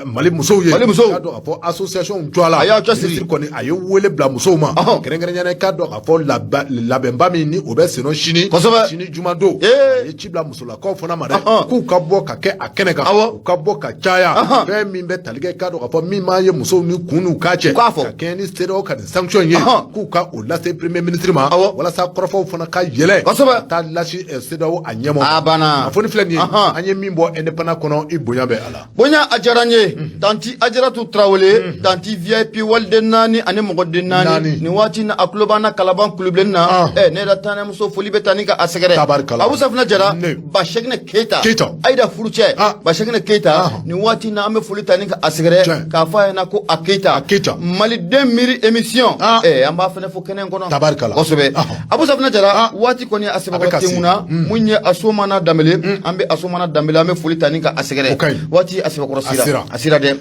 Mali musow ye, Mali musow. k'a dɔn k'a fɔ association jɔ a la. A y'aw cɛsiri. Minisiri kɔni a ye wele bila musow ma, kɛrɛnkɛrɛnnenya la i k'a dɔn k'a fɔ labɛnba min ni o bɛ senna sini, sini jumadon, a ye ci bila musolakaw fana ma dɛ, k'u ka bɔ ka kɛ a kɛnɛ kan, u ka bɔ ka caya. Fɛn min bɛ tali kɛ, k'a dɔn k'a fɔ min m'a ye musow ni kun n'u k'a cɛ, U k'a fɔ. ka kɛɲɛ ni CEDEAO ka nin sanction ye, k'u ka o lase premier ministre ma, walasa kɔrɔfɔw fana ka yɛlɛ ka taa lase CEDEAO a ɲɛmɔgɔ. A banna. A fɔ ni filɛ nin ye, an ye min bɔ indépendant kɔnɔ, i bonya bɛ a la. Bonya a diyara n ye. Tanti Ajaratu Tarawele, tanti VIP, waliden naani ani mɔgɔden naani, Naani. nin waati in na a tulo b'an na Kalaban kulubilenni na. Ne yɛrɛ taanemuso, foli bɛ taa ni ka a sɛgɛrɛ. Tabarikala. Abu Safinɛ Jara, Ne. Basɛkinɛ Keyita. Keyita. Ayida furucɛ, Basɛkinɛ Keyita, nin waati in na an bɛ foli ta ni ka a sɛgɛrɛ, k'a fɔ a ɲɛna ko a Keyita. A Keyita. Maliden miiri émission, an b'a fana fɔ kɛnɛ in kɔnɔ. Tabarikala. Kosɛbɛ. Abu Safinɛ Jara, waati kɔni a A bɛ sɛbɛkɔrɔ ka se. tenkun na, mun ye Asomana Danbele, an bɛ Asomana Danbele, an bɛ foli ta ni ka a sɛgɛrɛ. O ka ɲi. Waati a sɛbɛkɔrɔ A sira. sera. A sira dɛ.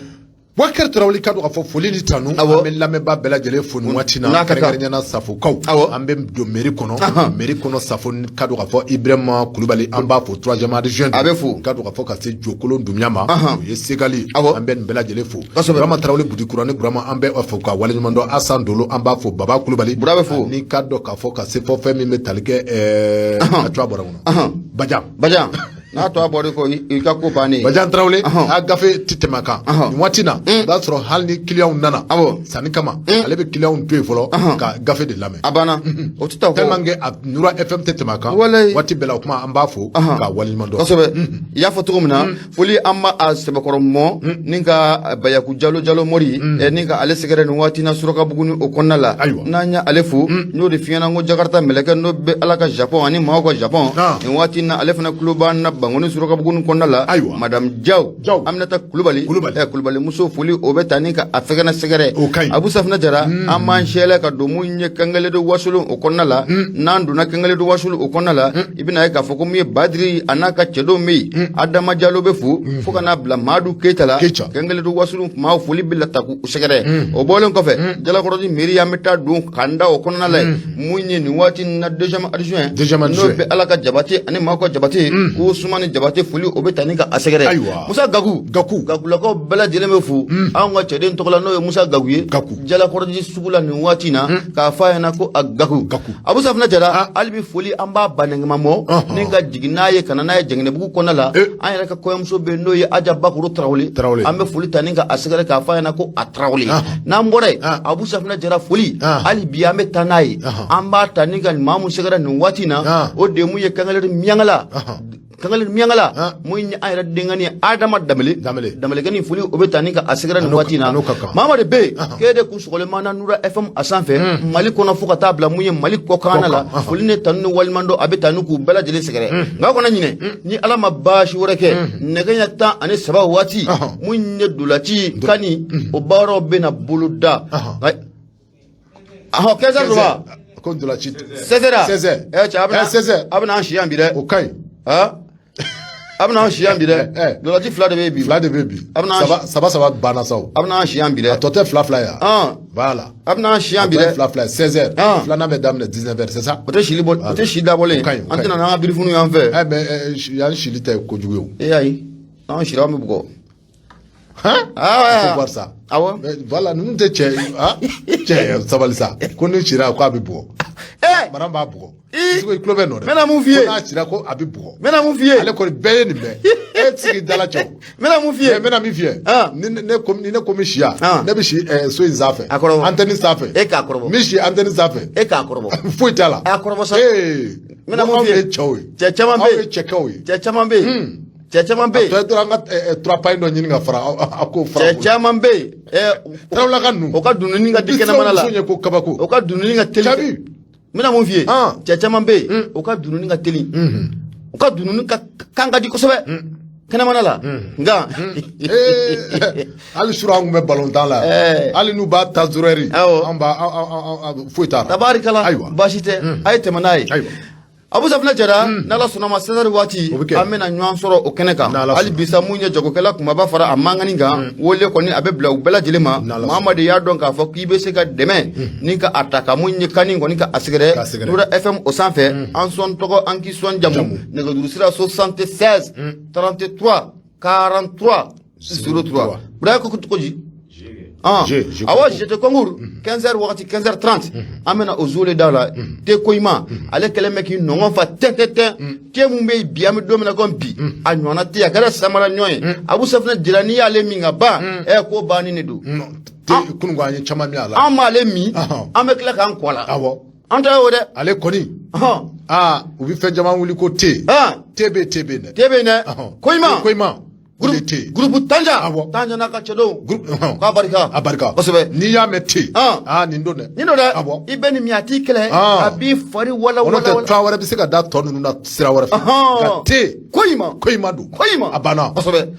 Boubacar Tarawele, ka dɔn k'a fɔ foli ni tanu, an bɛ lamɛnbaa bɛɛ lajɛlen fo nin waati na, N'a ka kan. kɛrɛnkɛrɛnnenya la Safokaw. An bɛ don mairie kɔnɔ, mairie kɔnɔ Safo, ka dɔn k'a fɔ Ibrahima Kulubali, an b'a fo, troisième adjoint. A bɛ fo. Ka dɔn k'a fɔ ka se Jokolon Dunbiya ma, o ye Segali. An bɛ nin bɛɛ lajɛlen fo. Burama Tarawele, Budikurani Burama, an bɛ fo ka waleɲuman dɔn. Asan Dolo, an b'a fo. Baba Kulubali. Bura bɛ fo. Ni ka dɔn k'a fɔ ka se fɔ fɛn min bɛ tali kɛ a tɔgɔ bɔra n kɔnɔ, Bajan. Bajan n'a tɔ bɔra ko i ka ko bannen. Bajan Tarawele, a gafe ti tɛmɛ a kan nin waati na. I b'a sɔrɔ hali ni kiliyanw nana sanni kama, ale bɛ kiliyanw to yen fɔlɔ ka gafe de lamɛn. A banna, o tɛ taa ko. Tellement que a Nura FM tɛ tɛmɛ a kan waati bɛɛ la. O kuma, an b'a fo k'a waleɲuman dɔn. Kosɛbɛ. I y'a fɔ cogo min na, foli an b'a a sɛbɛkɔrɔ mɔ ni ka Bayaku Jalo, Jalo Mori, ni ka ale sɛgɛrɛ nin waati na Surakabugu ni o kɔnɔna la. N'an ye ale fo, n'o de f'i ɲɛna ko Jakarta mɛlɛkɛ n'o bɛ Ala ka Japon ani maaw ka Japon nin waati na, ale fana tulo b'an na Bankoni Surakabugu ni kɔnɔna la. Madame Jaw, Aminata Kulubali, Kulubali muso, foli o bɛ taa ni ka a fɛgɛnɛ sɛgɛrɛ. O ka ɲi. Abu Safinɛ Jara, an b'an sɛlɛ ka don mun ye Kankeledo Wasolon o kɔnɔna la. N'an donna Kankeledo Wasolon o kɔnɔna la, i bɛna ye k'a fɔ ko mun ye Badiri a n'a ka cɛdenw bɛ yen. Adama Jalo bɛ fo, fo ka n'a bila Madu Keyita la. Keyita. Kankeledo Wasolon maaw, foli bɛ la ta k'u sɛgɛrɛ. O bɔlen kɔfɛ, Jalakɔrɔji mairie, an bɛ taa don k'an da o kɔnɔna la yen. Mun ye nin waati in na deuxième adjoint, Deuxième adjoint. n'o bɛ Ala ka Jabate ani maaw ka Jabate, ko Sumani Jabate, foli o bɛ taa ni ka a sɛgɛrɛ. Musa Gaku. Gaku. Gakulakaw bɛɛ lajɛlen bɛ fo anw ka cɛden tɔgɔ la, n'o ye Musa Gaku ye. Gaku. Jalakɔrɔji sugu la nin waati in na, k'a fɔ a ɲɛna ko a Gaku. Gaku. Abu Safinɛ Jara, hali bi foli an b'a banɛgɛma mɔ ni ka jigin n'a ye ka na n'a ye Jɛngɛnɛbugu kɔnɔna la. An yɛrɛ ka kɔɲɔmuso bɛ yen, n'o ye Aja Bakuru Tarawele. Tarawele. An bɛ foli ta ni ka a sɛgɛrɛ k'a fɔ a ɲɛna ko a Tarawele. N'an bɔra yen, Abu Safinɛ Jara, foli hali bi an bɛ taa n'a ye. An b'a ta ni ka maa mun sɛgɛrɛ nin waati in na, o de ye mun ye Kankele Miyankala. Kankele Miyankala, mun ye an yɛrɛ denkɛni ye, Adama Danbele. Danbele. Danbelekɛni, foli o bɛ ta ni ka a sɛgɛrɛ nin A n'o waati in na. A n'o ka kan. Mamadu bɛ yen k'e de kun sɔgɔlen b'an na Nura FM a sanfɛ Mali kɔnɔ, fo ka taa bila mun ye Mali kɔkan la. Kɔkan, Foli ni tanu ni waleɲuman dɔn a bɛ taa ni k'u bɛɛ lajɛlen sɛgɛrɛ. Nka aw kana ɲinɛ, ni Ala ma baasi wɛrɛ kɛ, nɛgɛ ɲɛ 13 waati, mun ye dolaci kani o baaraw bɛna boloda. Ahɔ, 15 heures wa? Ko ntolanci. 16 heures. 16 heures. Ɛ cɛ, a bɛna 16 heures. A bɛna an si yan bi dɛ. O ka ɲi. Han, a bɛna an si yan bi dɛ. Dolaci fila de bɛ yen bi. Fila de bɛ bi. A bɛna Saba saba saba banna sa o. A bɛna an si yan bi dɛ. A tɔ tɛ fila fila ye wa? Voilà. A bɛna an si yan bi A tɔ ye dɛ. fila fila ye, 16 heures. Filanan bɛ daminɛ 19 heures, c'est ça? O tɛ sili bɔ, o tɛ si dabɔlen. O ka ɲi, o An ka tɛna ɲi. n'an ka birifiniw y'an fɛ. Mais yan sili tɛ kojugu ye o. E ayi, n'an sira, an bɛ bugɔ. Hein? Ah ouais. Il faut voir ça. Awɔ. Mais voilà, ninnu tɛ cɛ, ah cɛ, sabali sa. Ko ni sira ko a bɛ bugɔ. Madame b'a bugɔ. I tulo bɛ nɔ dɛ. N bɛna mun f'i ye? Ko n'a sira ko a bɛ bugɔ. N bɛna mun f'i ye? Ale kɔni bɛɛ ye nin bɛɛ. E tɛ se k'i dala cɛ o. N bɛna mun f'i ye? N bɛna min f'i ye. Ni ne ko ni ne ko min siya. Ne bɛ si so in sanfɛ. A kɔrɔbɔ. Antenne sanfɛ. E k'a kɔrɔbɔ. N bɛ si antenne sanfɛ. E k'a kɔrɔbɔ. Foyi t'a la. A kɔrɔbɔ sa. Ee. N bɛna mun f'i ye? Anw ye cɛw ye. Cɛ caman bɛ Anw yen. ye cɛkɛw ye. Cɛ caman bɛ yen. Cɛ caman bɛ A yen. tɔ ye dɔrɔn an ka trois paille dɔ ɲini ka fara a ko fara. Cɛ caman bɛ yen. Tarawelaka ninnu. O ka dununi ka di kɛnɛmana la. Muso ɲɛ ko kabako. O ka dununi ka teli. Cabi. N bɛna mun f'i ye? Cɛ caman bɛ yen. O ka dununi ka teli. O ka dununi ka kan ka di kosɛbɛ kɛnɛmana la. Nka. Hali sura an tun bɛ balontan la. Hali n'u b'a ta zéro heure. An b'a an foyi t'a la. Tabarikala. Ayiwa. Baasi tɛ. A ye tɛmɛ n'a ye. Ayiwa. Abu Safinɛ Jara, n'Ala sɔnna ma, 16 heures waati, O bɛ kɛ. an bɛna ɲɔgɔn sɔrɔ o kɛnɛ kan. N'Ala Hali sɔnna. bi sa, mun ye jagokɛla kumaba fara a mankani kan, wele kɔni a bɛ bila u bɛɛ lajɛlen ma. N'Ala sɔnna. Mamadi y'a dɔn k'a fɔ k'i bɛ se ka dɛmɛ ni ka a ta ka mun ye kani kɔni ka a sɛgɛrɛ. K'a sɛgɛrɛ. Nura FM o sanfɛ, an sɔn tɔgɔ, an k'i sɔn jamu, Jamu. nɛgɛjuru sira 76 33 43 03. Buraya ko cogo di? G, G Awɔ, concours. GT concours, 15h wagati, 15h30, an bɛna o zole da la. Te koyima ale kɛlen bɛ k'i nɔngɔn fa tɛn tɛn tɛn. Te mun bɛ yen bi, an bɛ don min na komi bi, a ɲɔgɔnna tɛ yen, a kɛra samara ɲɔgɔn ye. Abu Safinɛ Jara, n'i y'ale min ka ban, ko banni de don. Te kunun ko an ye caman min a la. An m'ale min, an bɛ tila k'an kɔ a la. An ta y'o dɛ. Ale kɔni. Aa, u bɛ fɛn caman wuli ko te. Te bɛ te bɛ yen dɛ. Te bɛ yen dɛ. Koyima. Koyima. O de te. Groupe Tanja. Awɔ. Tanja n'a ka cɛdenw. Groupe, K'a barika. A barika. Kosɛbɛ. N'i y'a mɛn te. Aa, nin don dɛ. Nin don dɛ. Awɔ. I bɛ nin min a t'i kɛlɛ. A b'i fari wala O n'o wala tɛ wala. fɛn wɛrɛ bɛ se ka da tɔ ninnu na sira wɛrɛ fɛ. Nka te. Ko in ma. Ko in ma don. Ko in ma. A banna. Kosɛbɛ.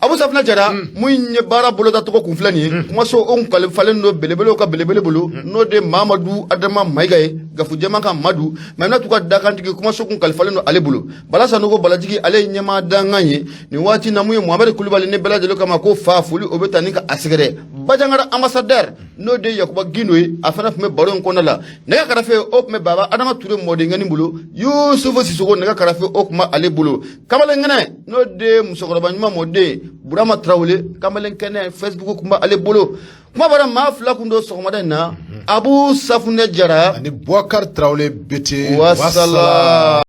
Abu Safunɛ Jara, mun ye baara boloda tɔgɔ kun filɛ nin ye, kumaso o kalifalen don belebelew ka belebele bolo, n'o de Mamadu Adama Mayiga ye, gafu jɛman kan Madu Maimuna t'u ka dakantigi. Kumaso kun kalifalen don ale bolo. Bala Sanogo Balajigi, ale ye ɲɛmaa dankan ye nin waati na. Mun ye Muhamɛdi Kulubali ni bɛɛ lajɛlen kama ko fa foli, o bɛ ta ni ka a sɛgɛrɛ. Bajangara ambassadeur, n'o de ye Yakuba Gindo ye, a fana tun bɛ baro in kɔnɔna la. Nɛgɛ karafe, o tun bɛ Baba Adama Ture mɔdenkɛnin bolo. Yusufu Sisoko, nɛgɛ karafe, o tun bɛ ale bolo. Kamalenkɛnɛ, n'o de ye musokɔrɔba ɲuman mɔden Burama Tarawele, kamalenkɛnɛ Facebook tun bɛ ale bolo. Kuma bɔra maa fila kun don sɔgɔmada in na, Abu Safunɛ Jara ani Boubacar Tarawele Bete. Wasala.